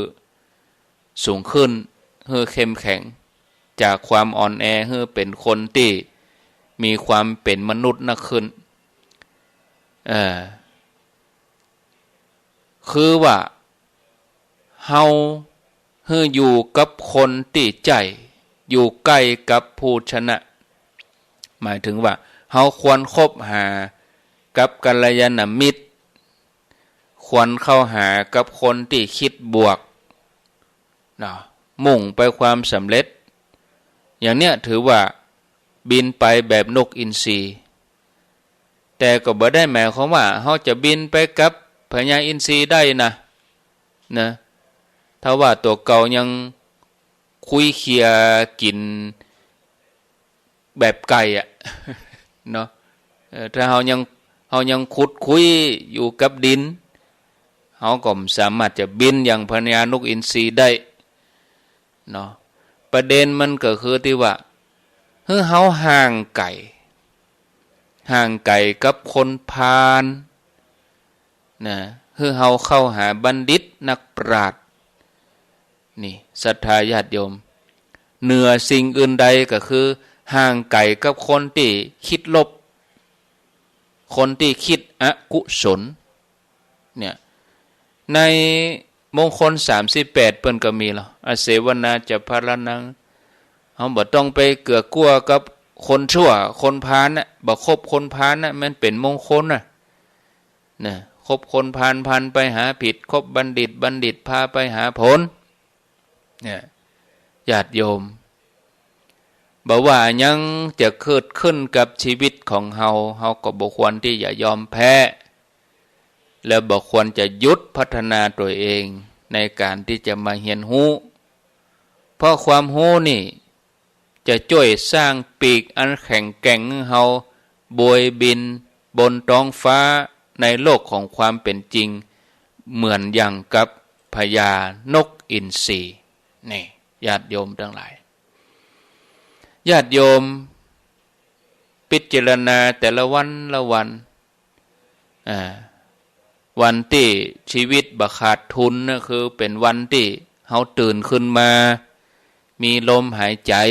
สูงขึ้น หื้อเข้มแข็ง จากความอ่อนแอหื้อเป๋นคนตี้มีความเป๋นมนุษย์นักขึ้น เอ่อ คือว่า เฮาหื้ออยู่กับคนตี้ใจ้ อยู่ใก้กับผู้ชนะ หมายถึงว่า เฮาควรคบหากับกัลยาณมิตร ควรเข้าหากับคนตี้กึ๊ดบวก เนาะ มุ่งไปความสำเร็จ อย่างเนี้ยถือว่าบินไปแบบนกอินทรี แต่ก็บ่ได้หมายความว่าเฮาจะบินไปกับพญาอินทรีได้นะ นะ ถ้าว่าตั๋วเก่ายังคุยเคียกิ๋นแบบไก่อะ เนาะ เออ ถ้าเฮายัง เฮายังขุดคุ้ยอยู่กับดิน เฮาก็บ่สามารถจะบินอย่างพญานกอินทรีได้ เนาะ ประเด็นมันก็คือตี้ว่า หื้อเฮาห่างไก๋ ห่างไก๋กับคนพาล นะ หื้อเฮาเข้าหาบัณฑิตนักปราชญ์ นี่ ศรัทธาญาติโยม เหนือสิ่งอื่นใดก็คือ ห่างไก๋กับคนตี้กึ๊ดลบ คนตี้กึ๊ดอกุศล เนี่ย ในมงคลสามสิบแปดเปิ้นก็มีลอ อเสวนาจะพรณัง เฮาบ่ต้องไปเกื้อกั๊วกับคนชั่ว คนพาลน่ะ บ่คบคนพาลน่ะ มันเป๋นมงคลน่ะ นะ คบคนพาล พาลไปหาผิด คบบัณฑิต บัณฑิตพาไปหาผล เนี่ย ญาติโยม บ่ว่าอะหยังจะเกิดขึ้นกับชีวิตของเฮา เฮาก็บ่ควรตี้จะยอมแพ้ และบ่ควรจะหยุดพัฒนาตั๋วเองในก๋านตี้จะมาเฮียนฮู้ เพราะความฮู้นี่จะจ้วยสร้างปีกอันแข็งแกร่งหื้อเฮาบวยบินบนต๊องฟ้าในโลกของความเป๋นจริง เหมือนอย่างกับพญานกอินทรี นี่ ญาติโยมตังหลาย ญาติโยมพิจารณาแต่ละวันละวัน อ่า วันตี้ชีวิตบ่ขาดทุนนะ คือเป๋นวันตี้เฮาตื่นขึ้นมา มีลมหายใจ๋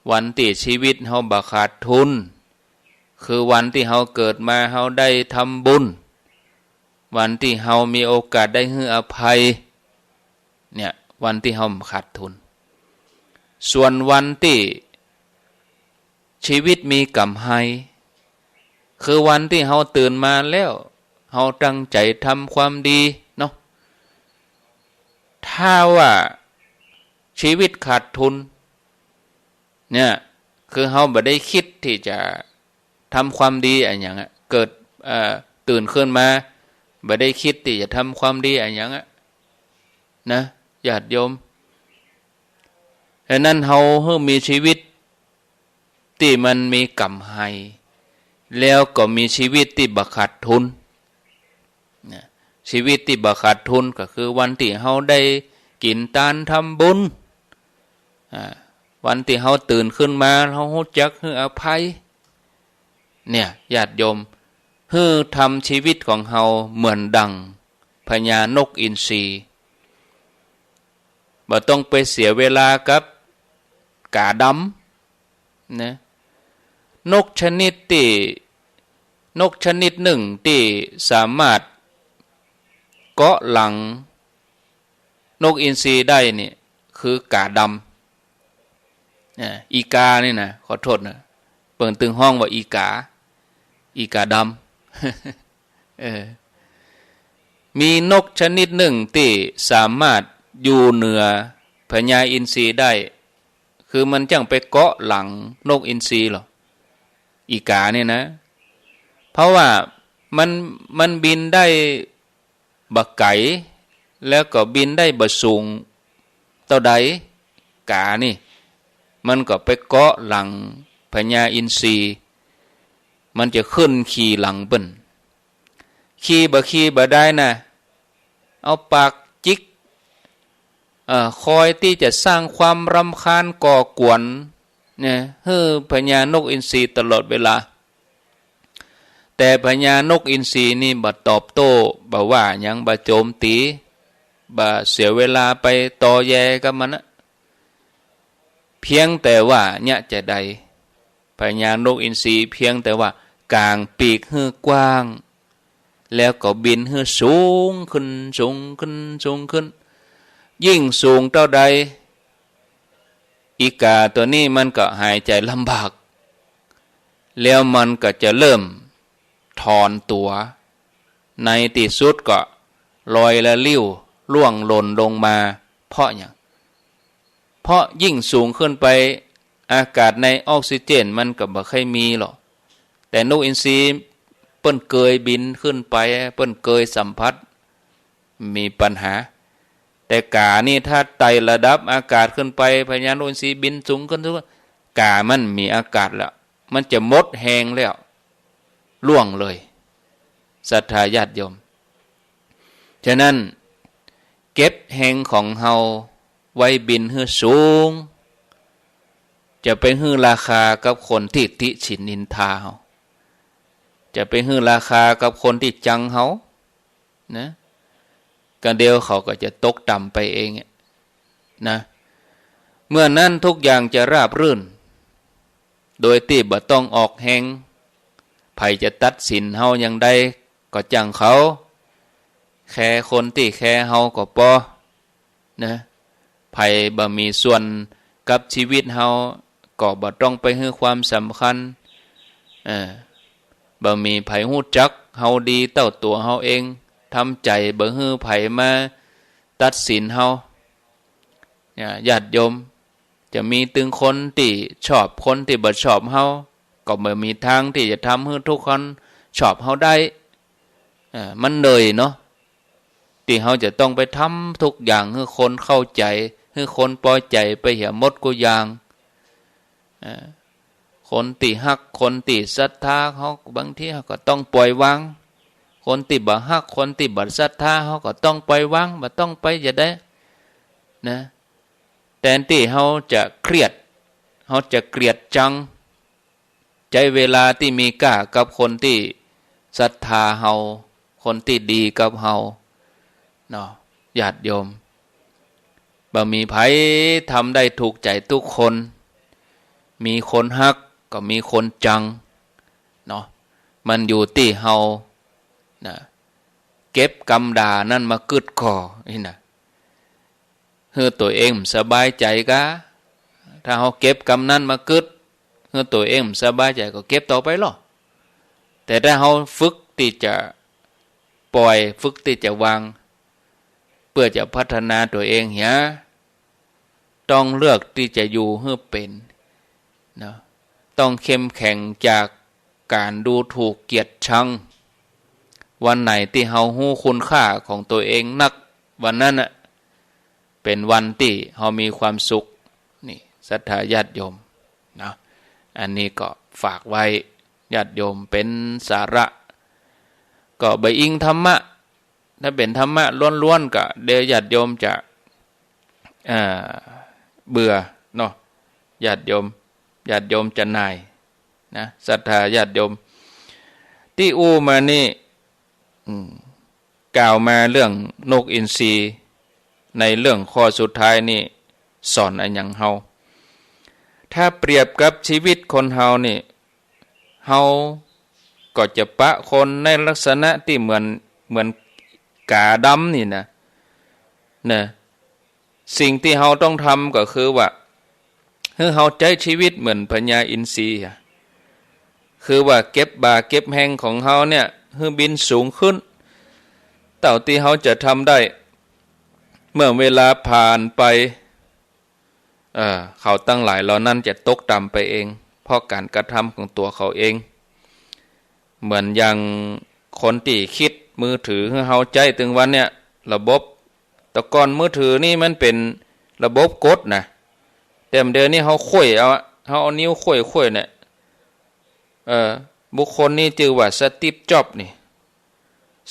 วันตี้ชีวิตเฮาบ่ขาดทุน คือวันตี้เฮาเกิดมาเฮาได้ทำบุญ วันตี้เฮามีโอกาสได้หื้ออภัย เนี่ย วันตี้เฮาบ่ขาดทุน ส่วนวันตี้ชีวิตมีก๋ำไร คือวันตี้เฮาตื่นมาแล้ว เฮาตั้งใจ๋ทำความดีเนาะ ถ้าว่าชีวิตขาดทุน เนี่ย คือเฮาบ่ได้กึ๊ดตี้จะทำความดีอะหยังอะ เกิด เอ่อ ตื่นขึ้นมา บ่ได้กึ๊ดตี้จะทำความดีอะหยังอะ นะ ญาติโยม ฉะนั้นเฮาหื้อมีชีวิตตี้มันมีก๋ำไร แล้วก็มีชีวิตตี้บ่ขาดทุน นะ ชีวิตตี้บ่ขาดทุนก็คือวันตี้เฮาได้กิ๋นตานทำบุญ อ่า วันตี้เฮาตื่นขึ้นมา เฮาฮู้จักหื้ออภัย เนี่ย ญาติโยม หื้อทำชีวิตของเฮาเหมือนดั่งพญานกอินทรี บ่ต้องไปเสียเวลากับก๋าดำ นะ นกชนิดตี้ นกชนิดนึ่งตี้สามารถเกาะหลังนกอินทรีได้นี่ คือก๋าดำ อ่า อีกานี่นะ ขอโต้ษนะ เปิ้นตึงฮ้องว่าอีกา อีกาดำ เออ มีนกชนิดนึ่งตี้สามารถ อยู่เหนือพญาอินทรีได้ คือมันจั้งไปเกาะหลังนกอินทรีเหรอ อีก๋าเนี่ยนะ เพราะว่ามัน มันบินได้บ่ไก๋ แล้วก็บินได้บ่สูงเต้าใด ก๋านี่ มันก็ไปเกาะหลังพญาอินทรี มันจะขึ้นขี่หลังเปิ้น ขี่บ่ขี่บ่ได้นะ เอาปากจิก เอ่อ คอยตี้จะสร้างความรำคาญก่อกวนเนี่ย หื้อพญานกอินทรีตลอดเวลา แต่พญานกอินทรีนี่บ่ตอบโต้ บ่ว่าหยัง บ่โจมตี๋ บ่เสียเวลาไปตอแยกับมันนะ เพียงแต่ว่าเยียะจาใด พญานกอินทรีเพียงแต่ว่ากางปีกหื้อกว้าง แล้วก็บินหื้อสูงขึ้น สูงขึ้น สูงขึ้น ยิ่งสูงเต้าใด อีก๋าตั๋วนี้มันก็หายใจ๋ลำบาก แล้วมันก็จะเริ่มถอนตั๋ว ในตี้สุดก็ลอยละลิ้วล่วงหล่นลงมา เพราะหยัง เพราะยิ่งสูงขึ้นไป อากาศในออกซิเจนมันก็บ่ค่อยมีหรอก แต่นกอินทรีเปิ้นเกยบินขึ้นไป เปิ้นเกยสัมผัส มีปัญหา แต่ก๋านี่ถ้าไต่ระดับอากาศขึ้นไป พญานกอินทรีบินสูงขึ้น สูงขึ้น ก๋ามันมีอากาศแล้ว มันจะหมดแฮงแล้ว ล่วงเลย ศรัทธาญาติโยม ฉะนั้น เก็บแฮงของเฮาไว้บินหื้อสูง จะไปหื้อราคากับคนตี้ติฉินนินทาเฮา จะไปหื้อราคากับคนตี้จังเฮา นะ กะเดี๋ยวเขาก็จะตกต่ำไปเองอะ นะ เมื่อนั้นทุกอย่างจะราบรื่น โดยตี้บ่ต้องออกแฮง ใผจะตัดสินเฮาอย่างใดก็จ้างเขา แคร์คนตี้แคร์เฮาก็ปอ นะ ใผบ่มีส่วนกับชีวิตเฮา ก็บ่ต้องไปหื้อความสำคัญ เออ บ่มีใผฮู้จักเฮาดีเต้าตั๋วเฮาเอง ทำใจ๋บ่หื้อใผมาตัดสินเฮา เนี่ย ญาติโยม จะมีตึงคนตี้ชอบ คนตี้บ่ชอบเฮา ก็บ่มีตางตี้จะทำหื้อทุกคนชอบเฮาได้ เออ มันเหนื่อยเนาะ ตี้เฮาจะต้องไปทำทุกอย่างหื้อคนเข้าใจ๋ หื้อคนปอใจ๋ไปเหียหมดกู้อย่าง เออ คนตี้ฮัก คนตี้ศรัทธาเฮา บางทีเฮาก็ต้องปล่อยวาง คนตี้บ่ฮัก คนตี้บ่ศรัทธาเฮาก็ต้องปล่อยวาง บ่ต้องไปจะได้ นะ แตนตี้เฮาจะเครียด เฮาจะเกลียดจัง ใจ๊เวลาตี้มีก้ากับคนตี้ศรัทธาเฮา คนตี้ดีกับเฮา เนาะ ญาติโยม บ่มีใผทำได้ถูกใจ๋ทุกคน มีคนฮักก็มีคนจัง เนาะ มันอยู่ตี้เฮา นะ เก็บกำด่านั้นมากึ๊ดก่อ นี่นะ หื้อตั๋วเองบ่สบายใจ๋กา ถ้าเฮาเก็บกำนั้นมากึ๊ด หื้อตั๋วเองบ่สบายใจ๋ก็เก็บต่อไปลอ แต่ถ้าเฮาฝึกตี้จะปล่อย ฝึกตี้จะวาง เปื้อจะพัฒนาตั๋วเองเหีย ต้องเลือกตี้จะอยู่หื้อเป๋น เนาะ ต้องเข้มแข็งจากก๋านดูถูกเกียจชัง วันไหนตี้เฮาฮู้คุณค่าของตั๋วเองนัก วันนั้นน่ะ เป๋นวันตี้เฮามีความสุข นี่ ศรัทธาญาติโยม เนาะ อันนี้ก็ฝากไว้ ญาติโยม เป๋นสาระ ก็บ่อิงธรรมะ ถ้าเป๋นธรรมะล้วนๆ ก็เดี๋ยวญาติโยมจะ อ่า เบื่อเนาะ ญาติโยม ญาติโยมจะหน่ายนะ ศรัทธาญาติโยม ตี้อู้มานี่ อืม กล่าวมาเรื่องนกอินทรี ในเรื่องข้อสุดท้ายนี่ สอนอะหยังเฮา ถ้าเปรียบกับชีวิตคนเฮานี่ เฮาก็จะปะคนในลักษณะตี้เหมือน เหมือนก๋าดำนี่นะ นะ สิ่งตี้เฮาต้องทำก็คือว่า หื้อเฮาใจ๊ชีวิตเหมือนพญาอินทรีอะ คือว่าเก็บบ่าเก็บแฮงของเฮาเนี่ย หื้อบินสูงขึ้น เต้าตี้เฮาจะทำได้ เมื่อเวลาผ่านไป เอ่อ เขาตังหลายเหล่านั้นจะตกต่ำไปเอง เพราะก๋านกระทำของตั๋วเขาเอง เหมือนอย่างคนตี้คิดมือถือหื้อเฮาใจ๊ตึงวันเนี่ย ระบบ แต่ก่อนมือถือนี่มันเป๋นระบบกดนะ แต่เดี๋ยวนี้เฮาไขว่เอาอะ เฮาเอานิ้วไขว่ๆ เนี่ย เอ่อ บุคคลนี้จื้อว่าสตีฟ จ็อบส์นี่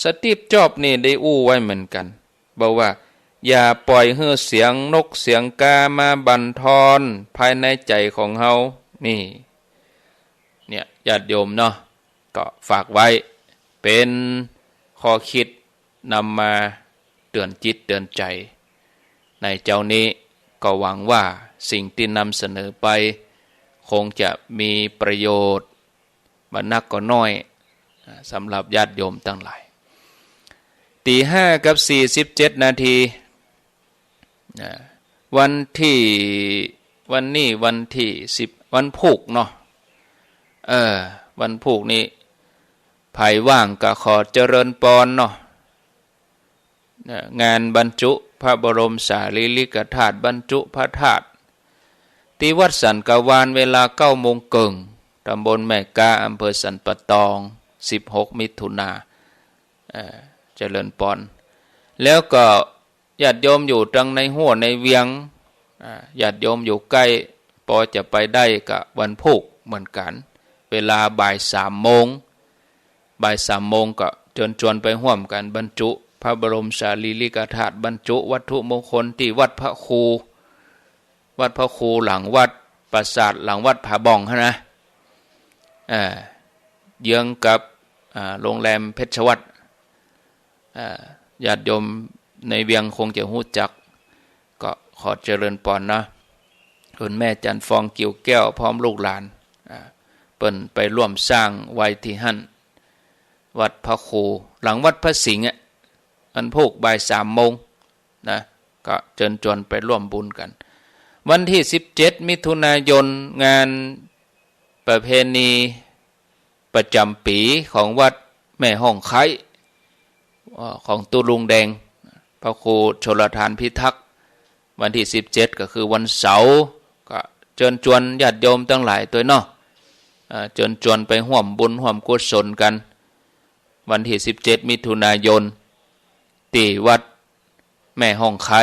สตีฟ จ็อบส์นี่ได้อู้ไว้เหมือนกั๋น บอกว่า อย่าปล่อยหื้อเสียงนกเสียงกามาบั่นทอนภายในใจ๋ของเฮา นี่ เนี่ย ญาติโยมเนาะ ก็ฝากไว้ เป๋นข้อคิดนำมาเตื๋อนจิตเตื๋อนใจ๋ในเจ๊านี้ ก็หวังว่าสิ่งตี้นำเสนอไป คงจะมีประโยชน์ บ่นักก็น้อย อ่า สำหรับญาติโยมตังหลาย ตีห้ากับสี่สิบเจ็ดนาที อ่า วันตี้ วันนี้วันตี้สิบ วันพูกเนาะ เออ วันพูกนี้ ใผว่างก็ขอเจริญปอนเนาะ นะ งานบรรจุพระบรมสารีริกธาตุ บรรจุพระธาตุ ตี้วัดสันกะวาน เวลาเก้าโมงเกิ่ง ตำบลแม่กา อำเภอสันป่าตอง สิบหกมิถุนา เอ่อ เจริญปอน แล้วก็ญาติโยมอยู่ตังในฮั่วในเวียง อ่า ญาติโยมอยู่ใก้ ปอจะไปได้ก็วันพูกเหมือนกั๋น เวลาบ่ายสามโมง บ่ายสามโมงก็เจิญจวนไปฮ่วมกั๋นบรรจุพระบรมสารีริกธาตุ บรรจุวัตถุมงคลตี้วัดพระครู วัดพระครูหลังวัดปราสาท หลังวัดผาบ่องหั้นนะ อ่า เยื้องกับ อ่า โรงแรมเพชรวัฒน์ อ่า ญาติโยมในเวียงคงจะฮู้จัก ก็ขอเจริญปอนนะ คุณแม่จันทร์ฟอง กิ่วแก้ว พร้อมลูกหลาน อ่า เปิ้นไปร่วมสร้างไว้ตี้หั้น วัดพระครู หลังวัดพระสิงห์อะ วันพูกบ่ายสามโมงนะ ก็เจิญจวนไปร่วมบุญกั๋น วันตี้สิบเจ็ดมิถุนายน งานประเพณีประจ๋ำปี๋ของวัดแม่ฮ่องไคร้ เอ่อ ของตุ๊ลุงแดง พระครูชลทานพิทักษ์ วันตี้สิบเจ็ดก็คือวันเสาร์ ก็เจิญจวนญาติโยมตังหลายตวยเนาะ เอ่อ เจิญจวนไปฮ่วมบุญฮ่วมกุศลกั๋น วันตี้สิบเจ็ดมิถุนายน ตี้วัดแม่ฮ่องไคร้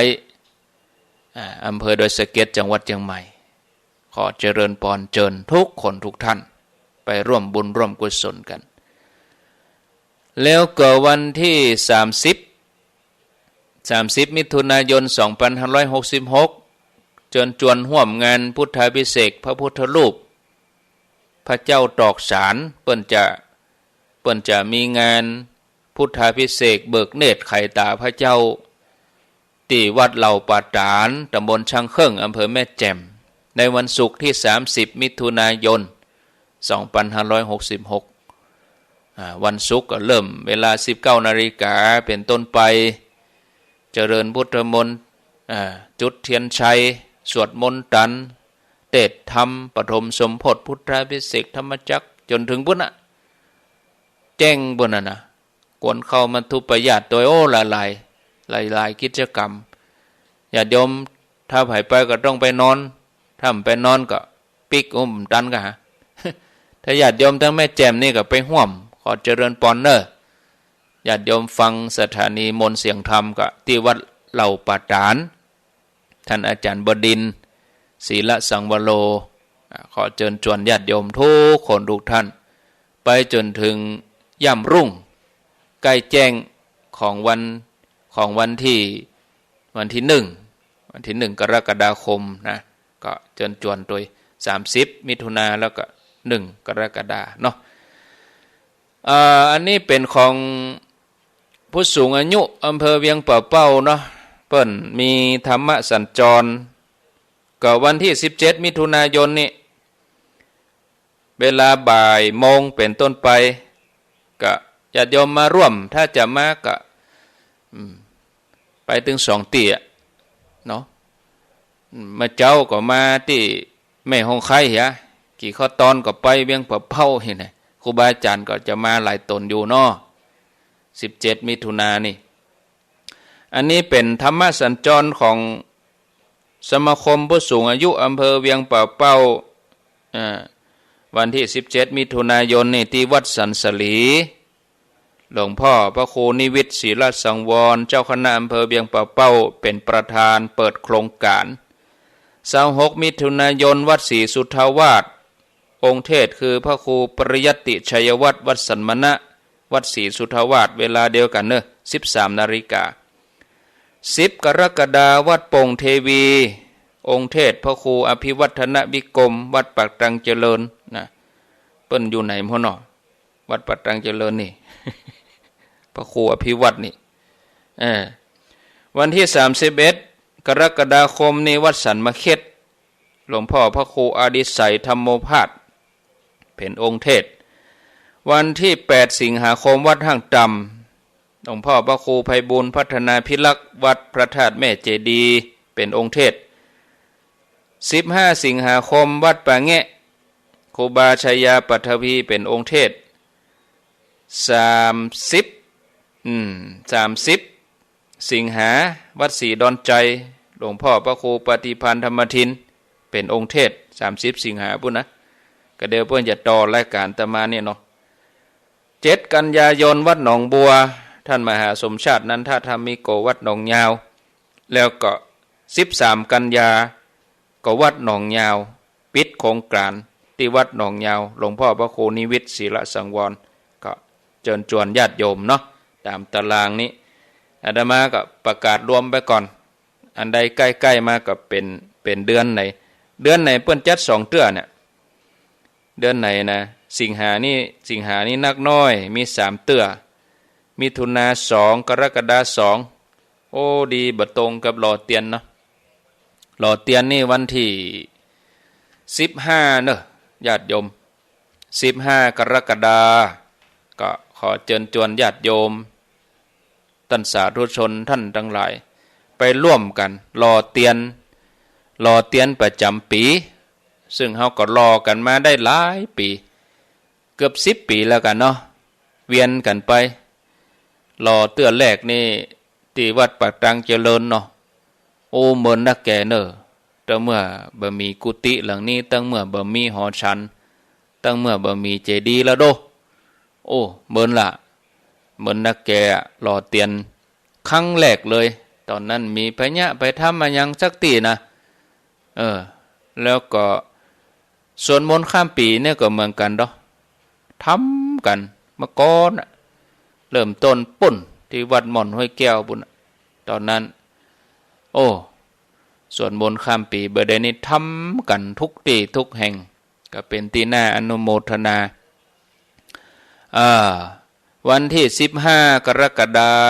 อ่า อำเภอดอยสะเก็ด จังหวัดเจียงใหม่ ขอเจริญปอนเจิญทุกคนทุกท่าน ไปร่วมบุญร่วมกุศลกั๋น แล้วก็วันตี้สามสิบ สามสิบมิถุนายน สองพันห้าร้อยหกสิบหก เจิญจวนฮ่วมงานพุทธาภิเษกพระพุทธรูป พระเจ้าตอกสาร เปิ้นจะ เปิ้นจะมีงานพุทธาภิเษกเบิกเนตรไขต๋าพระเจ้า ตี้วัดเหล่าป่าต๋าน ตำบลช่างเครื่อง อำเภอแม่แจ่ม ในวันศุกร์ตี้สามสิบมิถุนายน สองพันห้าร้อยหกสิบหก อ่า วันศุกร์ก็เริ่มเวลาสิบเก้านาฬิกาเป๋นต้นไป เจริญพุทธมนต์ อ่า จุดเตียนชัย สวดมนต์ตัน เตสน์ธรรม ปฐมสมโพธิพุทธาภิเษกธรรมจักร จ๋นเถิงปู๊นน่ะ แจ้งปู๊นน่ะนะ กวนข้าวมัทธุปายาตโตย โอ้ หลายๆ หลายๆ กิจกรรม ญาติโยมถ้าใผไปก็ต้องไปนอน ถ้าบ่ไปนอนก็ปิ๊ก โอ้ บ่ตันก็หา ถ้าญาติโยมตังแม่แจ่มนี่ก็ไปฮ่วม ขอเจริญปอนเน่อ ญาติโยมฟังสถานีมนต์เสียงธรรมก็ตี้วัดเหล่าป่าต๋าน ท่านอาจ๋ารย์บดินทร์ ศีลสังวโร อ่า ขอเจิญจวนญาติโยมทุกคนทุกท่าน ไปจ๋นเถิงย่ำรุ่ง ใก้แจ้งของวัน ของวันตี้ วันตี้หนึ่ง วันตี้หนึ่งกรกฎาคมนะ ก็เจิญจวนตวย สามสิบมิถุนา แล้วก็หนึ่งกรกฎาเนาะ เอ่อ อันนี้เป๋นของผู้สูงอายุอำเภอเวียงป่าเป้าเนาะ เปิ้นมีธรรมสัญจร ก็วันตี้สิบเจ็ดมิถุนายนนี่ เวลาบ่ายโมงเป๋นต้นไป ก็ญาติโยมมาร่วม ถ้าจะมาก็ อืม ไปเถิงสองตี้อะเนาะ อืม เมื่อเจ๊าก็มาตี้แม่ฮ่องไคร้เหีย กี่ข้อตอนก็ไปเวียงป่าเป้าเหียนะ ครูบาอาจ๋ารย์ก็จะมาหลายต๋นอยู่เนาะ สิบเจ็ดมิถุนายนนี่ อันนี้เป๋นธรรมสัญจรของสมาคมผู้สูงอายุอำเภอเวียงป่าเป้า อ่า วันตี้สิบเจ็ดมิถุนายนนี่ ตี้วัดสันสลี หลวงป้อพระครูนิวิต ศิลสังวร เจ้าคณะอำเภอเวียงป่าเป้า เป๋นประธานเปิดโครงก๋าน ซาวหกมิถุนายน วัดศรีสุทธาวาส องค์เทศน์คือพระครูปริยัตติชัยวัฒน์ วัดสันมณะ วัดศรีสุทธาวาส เวลาเดียวกั๋นเนาะ สิบสามนาฬิกา สิบกรกฎาคม วัดโป่งเทวี องค์เทศน์พระครูอภิวัฒนวิกรม วัดปากตังเจริญนะ เปิ้นอยู่ไหนพ่อเนาะ วัดปากตังเจริญนี่ พระครูอภิวัฒน์นี่ เออ วันตี้สามสิบเอ็ดกรกฎาคมนี่ วัดสันมะเข็ด หลวงป้อพระครูอดิศัยธรรมโมภาส เป๋นองค์เทศน์ วันตี้แปดสิงหาคม วัดฮ่างต่ำ หลวงป้อพระครูไพบูลย์พัฒนาภิรักษ์ วัดพระธาตุแม่เจดีย์ เป๋นองค์เทศน์ สิบห้าสิงหาคม วัดป่าแงะ ครูบาชัยยาปัทภี เป๋นองค์เทศน์ สามสิบ อืม สามสิบสิงหา วัดศรีดอนชัย หลวงป้อพระครูปฏิภาณธรรมทิน เป๋นองค์เทศน์ สามสิบสิงหาปู้นนะ ก็เดี๋ยวเปิ้นจะต่อรายก๋านอาตมาเนี่ยเนาะ เจ็ดกันยายน วัดหนองบัว ต้านมหาสมชาติ นันทธรรมิโก วัดหนองยาว แล้วก็สิบสามกันยา ก็วัดหนองยาว ปิดโครงก๋านตี้วัดหนองยาว หลวงป้อพระครูนิวิต ศิลสังวร ก็เจิญจวนญาติโยมเนาะ ต๋ามต๋ารางนี้ อาตมาก็ประกาศรวมไปก่อน อันใดใก้ๆ มาก็เป๋น เป๋นเดือนไหน เดือนไหนเปิ้นจัดสองเตื้อเนี่ย เดือนไหนนะ สิงหานี่ สิงหานี่นักน้อย มีสามเตื้อ มิถุนาสอง กรกฎาสอง โอ้ ดีบ่ตรงกับหล่อเตียนเนาะ หล่อเตียนนี่วันตี้สิบห้าเนาะ ญาติโยม สิบห้ากรกฎาคม ก็ขอเจิญจวนญาติโยม ต้านสาธุชนต้านตังหลาย ไปร่วมกั๋นหล่อเตียน หล่อเตียนประจ๋ำปี๋ ซึ่งเฮาก็หล่อกั๋นมาได้หลายปี๋ เกือบสิบปี๋แล้วกั๋นเนาะ เวียนกั๋นไป หล่อเตื้อแรกนี่ ตี้วัดปากตังเจริญเนาะ โอ้ เมินนักแก่เน่อ ตั้งเมื่อบ่มีกุฏิหลังนี้ ตั้งเมื่อบ่มีหอฉัน ตั้งเมื่อบ่มีเจดีย์แล้วโด้ โอ้ เมินละ เมินนักแก่อะ หล่อเตียนครั้งแรกเลย ต๋อนนั้นมีพระญาไปทำมายังสักตี้นะ เออ แล้วก็สวดมนต์ข้ามปี๋เนี่ยก็เหมือนกั๋นเนาะ ทำกั๋นเมื่อก่อนน่ะ เริ่มต้นปู้นตี้วัดม่อนห้วยแก้วปู้นน่ะ ต๋อนนั้น โอ้ สวดมนต์ข้ามปี๋ บ่าเดี่ยวนี้ทำกั๋นทุกตี้ทุกแห่ง ก็เป๋นตี้น่าอนุโมทนา อ่า วันตี้สิบห้ากรกฎาค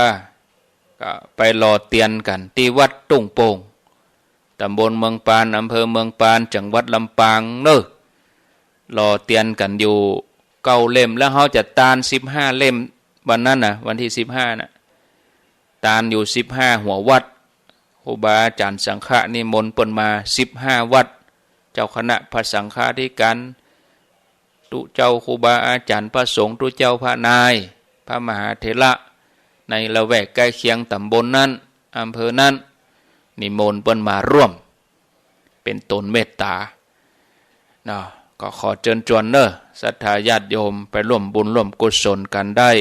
ม ก็ไปหล่อเตียนกั๋นตี้วัดตุ้งโป่ง ต๋ำบลเมืองปาน อำเภอเมืองปาน จังหวัดลำปางเน่อ หล่อเตียนกั๋นอยู่เก้าเล่ม แล้วเฮาจะตานสิบห้าเล่ม วันนั้นน่ะ วันตี้สิบห้าน่ะ ตานอยู่สิบห้าหัววัด ครูบาอาจ๋ารย์สังฆะนิมนต์เปิ้นมาสิบห้าวัด เจ้าคณะพระสังฆาธิการ ตุ๊เจ้าครูบาอาจ๋ารย์พระสงฆ์ ตุ๊เจ้าพระนาย พระมหาเถระ ในละแวกใก้เคียงต๋ำบลนั้น อำเภอนั้น นิมนต์เปิ้นมาร่วม เป๋นตนเมตต๋า เนาะ ก็ขอเจิญจวนเน่อ ศรัทธาญาติโยมไปร่วมบุญร่วมกุศลกั๋นได้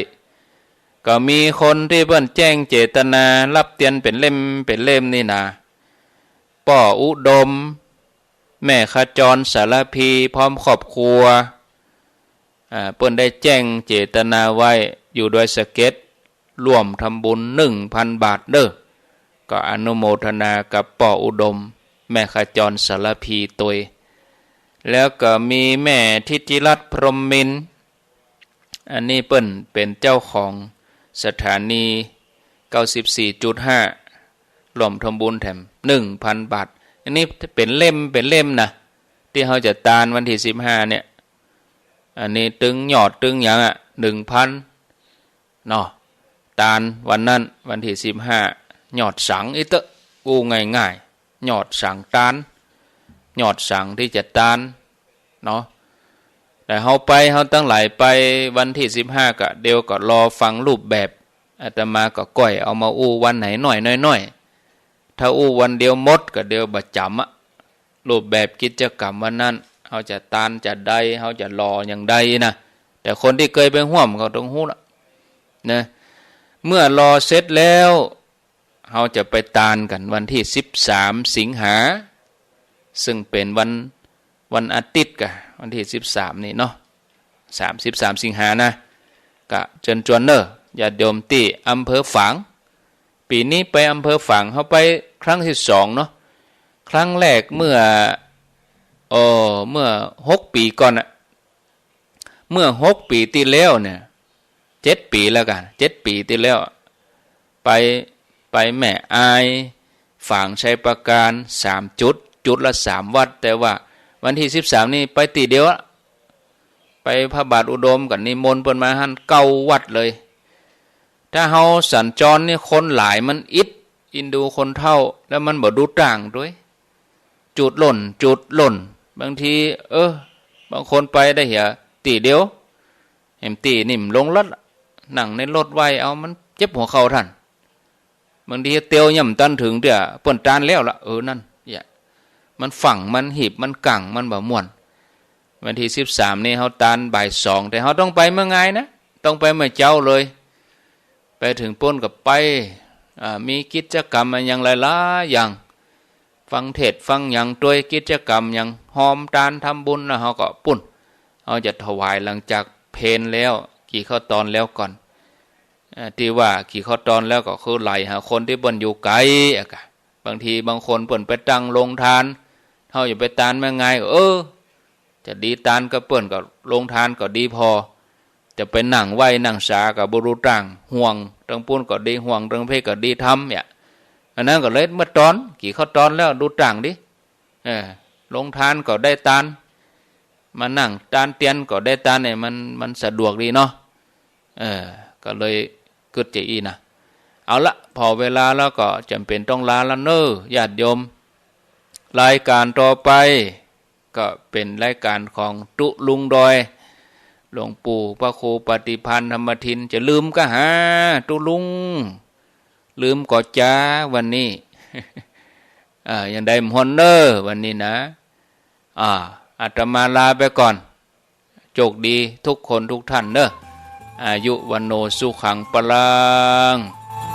ก็มีคนตี้เปิ้นแจ้งเจตนาฮับเตียนเป๋นเล่มเป๋นเล่มนี่นะ ป้ออุดม แม่ขจรสารภี พร้อมครอบครัว อ่า เปิ้นได้แจ้งเจตนาไว้ อยู่ดอยสะเก็ด ร่วมทำบุญหนึ่งพันบาทเน่อ ก็อนุโมทนากับป้ออุดม แม่ขจรสารภีตวย แล้วก็มีแม่ทิติรัตน์ พรหมมินทร์ อันนี้เปิ้นเป๋นเจ้าของสถานีเก้าสิบสี่จุดห้า ร่วมทำบุญแถมหนึ่งพันบาท อันนี้เป๋นเล่มเป๋นเล่มนะ ตี้เฮาจะตานวันตี้สิบห้าเนี่ย อันนี้ตึงยอดตึงหยังอะ หนึ่งพัน เนาะ ตานวันนั้นวันตี้สิบห้า ยอดสังอีเต๊อะ อู้ง่ายๆ ยอดสังตาน ยอดสังตี้จะตาน เนาะ แต่เฮาไป เฮาตังหลายไปวันตี้สิบห้า ก็เดี๋ยวก็รอฟังรูปแบบ อาตมาก็ก้อยเอามาอู้วันไหนหน้อยๆ ถ้าอู้วันเดียวหมดก็เดี๋ยวบ่จ๋ำอะ รูปแบบกิจกรรมวันนั้น เฮาจะตานจะใด เฮาจะหล่ออย่างใดนะ แต่คนตี้เกยไปฮ่วมเขาต้องฮู้ละนะ เมื่อหล่อเสร็จแล้ว เฮาจะไปตานกั๋นวันตี้สิบสามสิงหา ซึ่งเป๋นวัน วันอาทิตย์กะ วันตี้สิบสามนี่เนาะ สาม สิบสามสิงหานะ กะเจิญจวนเน่อ ญาติโยมตี้อำเภอฝาง ปี๋นี้ไปอำเภอฝาง เฮาไปครั้งตี้สองเนาะ ครั้งแรกเมื่อ เอ่อ เมื่อหกปี๋ก่อนน่ะ เมื่อหกปี๋ตี้แล้วเนี่ย เจ็ดปี๋แล้วกั๋น เจ็ดปี๋ตี้แล้ว ไป ไปแม่อาย ฝางชัยปราการ สามจุด จุดละสามวัด แต่ว่าวันตี้สิบสามนี่ไปตี้เดียวอะ ไปพระบาทอุดมกั๋น นิมนต์เปิ้นมาหั้นเก้าวัดเลย ถ้าเฮาสัญจรนี่คนหลายมันอิด อินดูคนเฒ่า แล้วมันบ่ดูต้างตวย จุดล่น จุดล่น บางที เออ บางคนไปได้เหียตี้เดียว แหมตี้นิ่มลงรถละ นั่งในรถไหวเอา มันเจ็บหัวเข่าตัน บางทีเตียวยังบ่ตันเถิงเตื้อ เปิ้นตานแล้วละ เออ นั่น เหีย มันฟั่ง มันหีบ มันกั๋ง มันบ่ม่วน วันตี้สิบสามนี่เฮาตานบ่ายสอง แต่เฮาต้องไปเมื่องายนะ ต้องไปเมื่อเจ๊าเลย ไปเถิงปู๊นก็ไป อ่า มีกิจกรรมอะหยังหลายๆ อย่าง ฟังเทศน์ฟังหยังตวย กิจกรรมหยัง ฮอมตานทำบุญ แล้วเฮาก็ปู๊น เฮาจะถวายหลังจากเพลแล้ว กี่ข้าวตอนแล้วก่อน เอ่อ ตี้ว่ากี่ข้าวตอนแล้วก็คือไหลหาคนตี้เปิ้นอยู่ไก๋อะกะ บางทีบางคนเปิ้นไปตั้งโฮงตาน เฮาจะไปตานเมื่องายก็ เออ จะดีตานกับเปิ้นก็โฮงตานก็ดีผ่อ จะไปนั่งไหว้นั่งสาก็บ่ดูต้าง ห่วงตังปู๊นก็ดี ห่วงตังเพก็ดีทำเนี่ย อันนั้นก็เลยเมื่อตอน กี่ข้าวตอนแล้วดูต้างดิ เออ โฮงตานก็ได้ตาน มานั่งตานเตียนก็ได้ตานเนี่ย มัน มันสะดวกดีเนาะ เออ ก็เลยกึ๊ดจะอี้นะ เอาละ ผ่อเวลาแล้วก็จ๋ำเป๋นต้องลาแล้วเน่อ ญาติโยม รายการต่อไป ก็เป๋นรายการของตุ๊ลุงดอย หลวงปู่พระครูปฏิภาณธรรมทิน จะลืมกาหา ตุ๊ลุง ลืมก่อจ๊าวันนี้ อ่า อย่างใดบ่ฮ้อนเน่อวันนี้นะ อ่า อาตมาลาไปก่อน โชคดีทุกคนทุกท่านเน่อ อายุวัณโณสุขังพลัง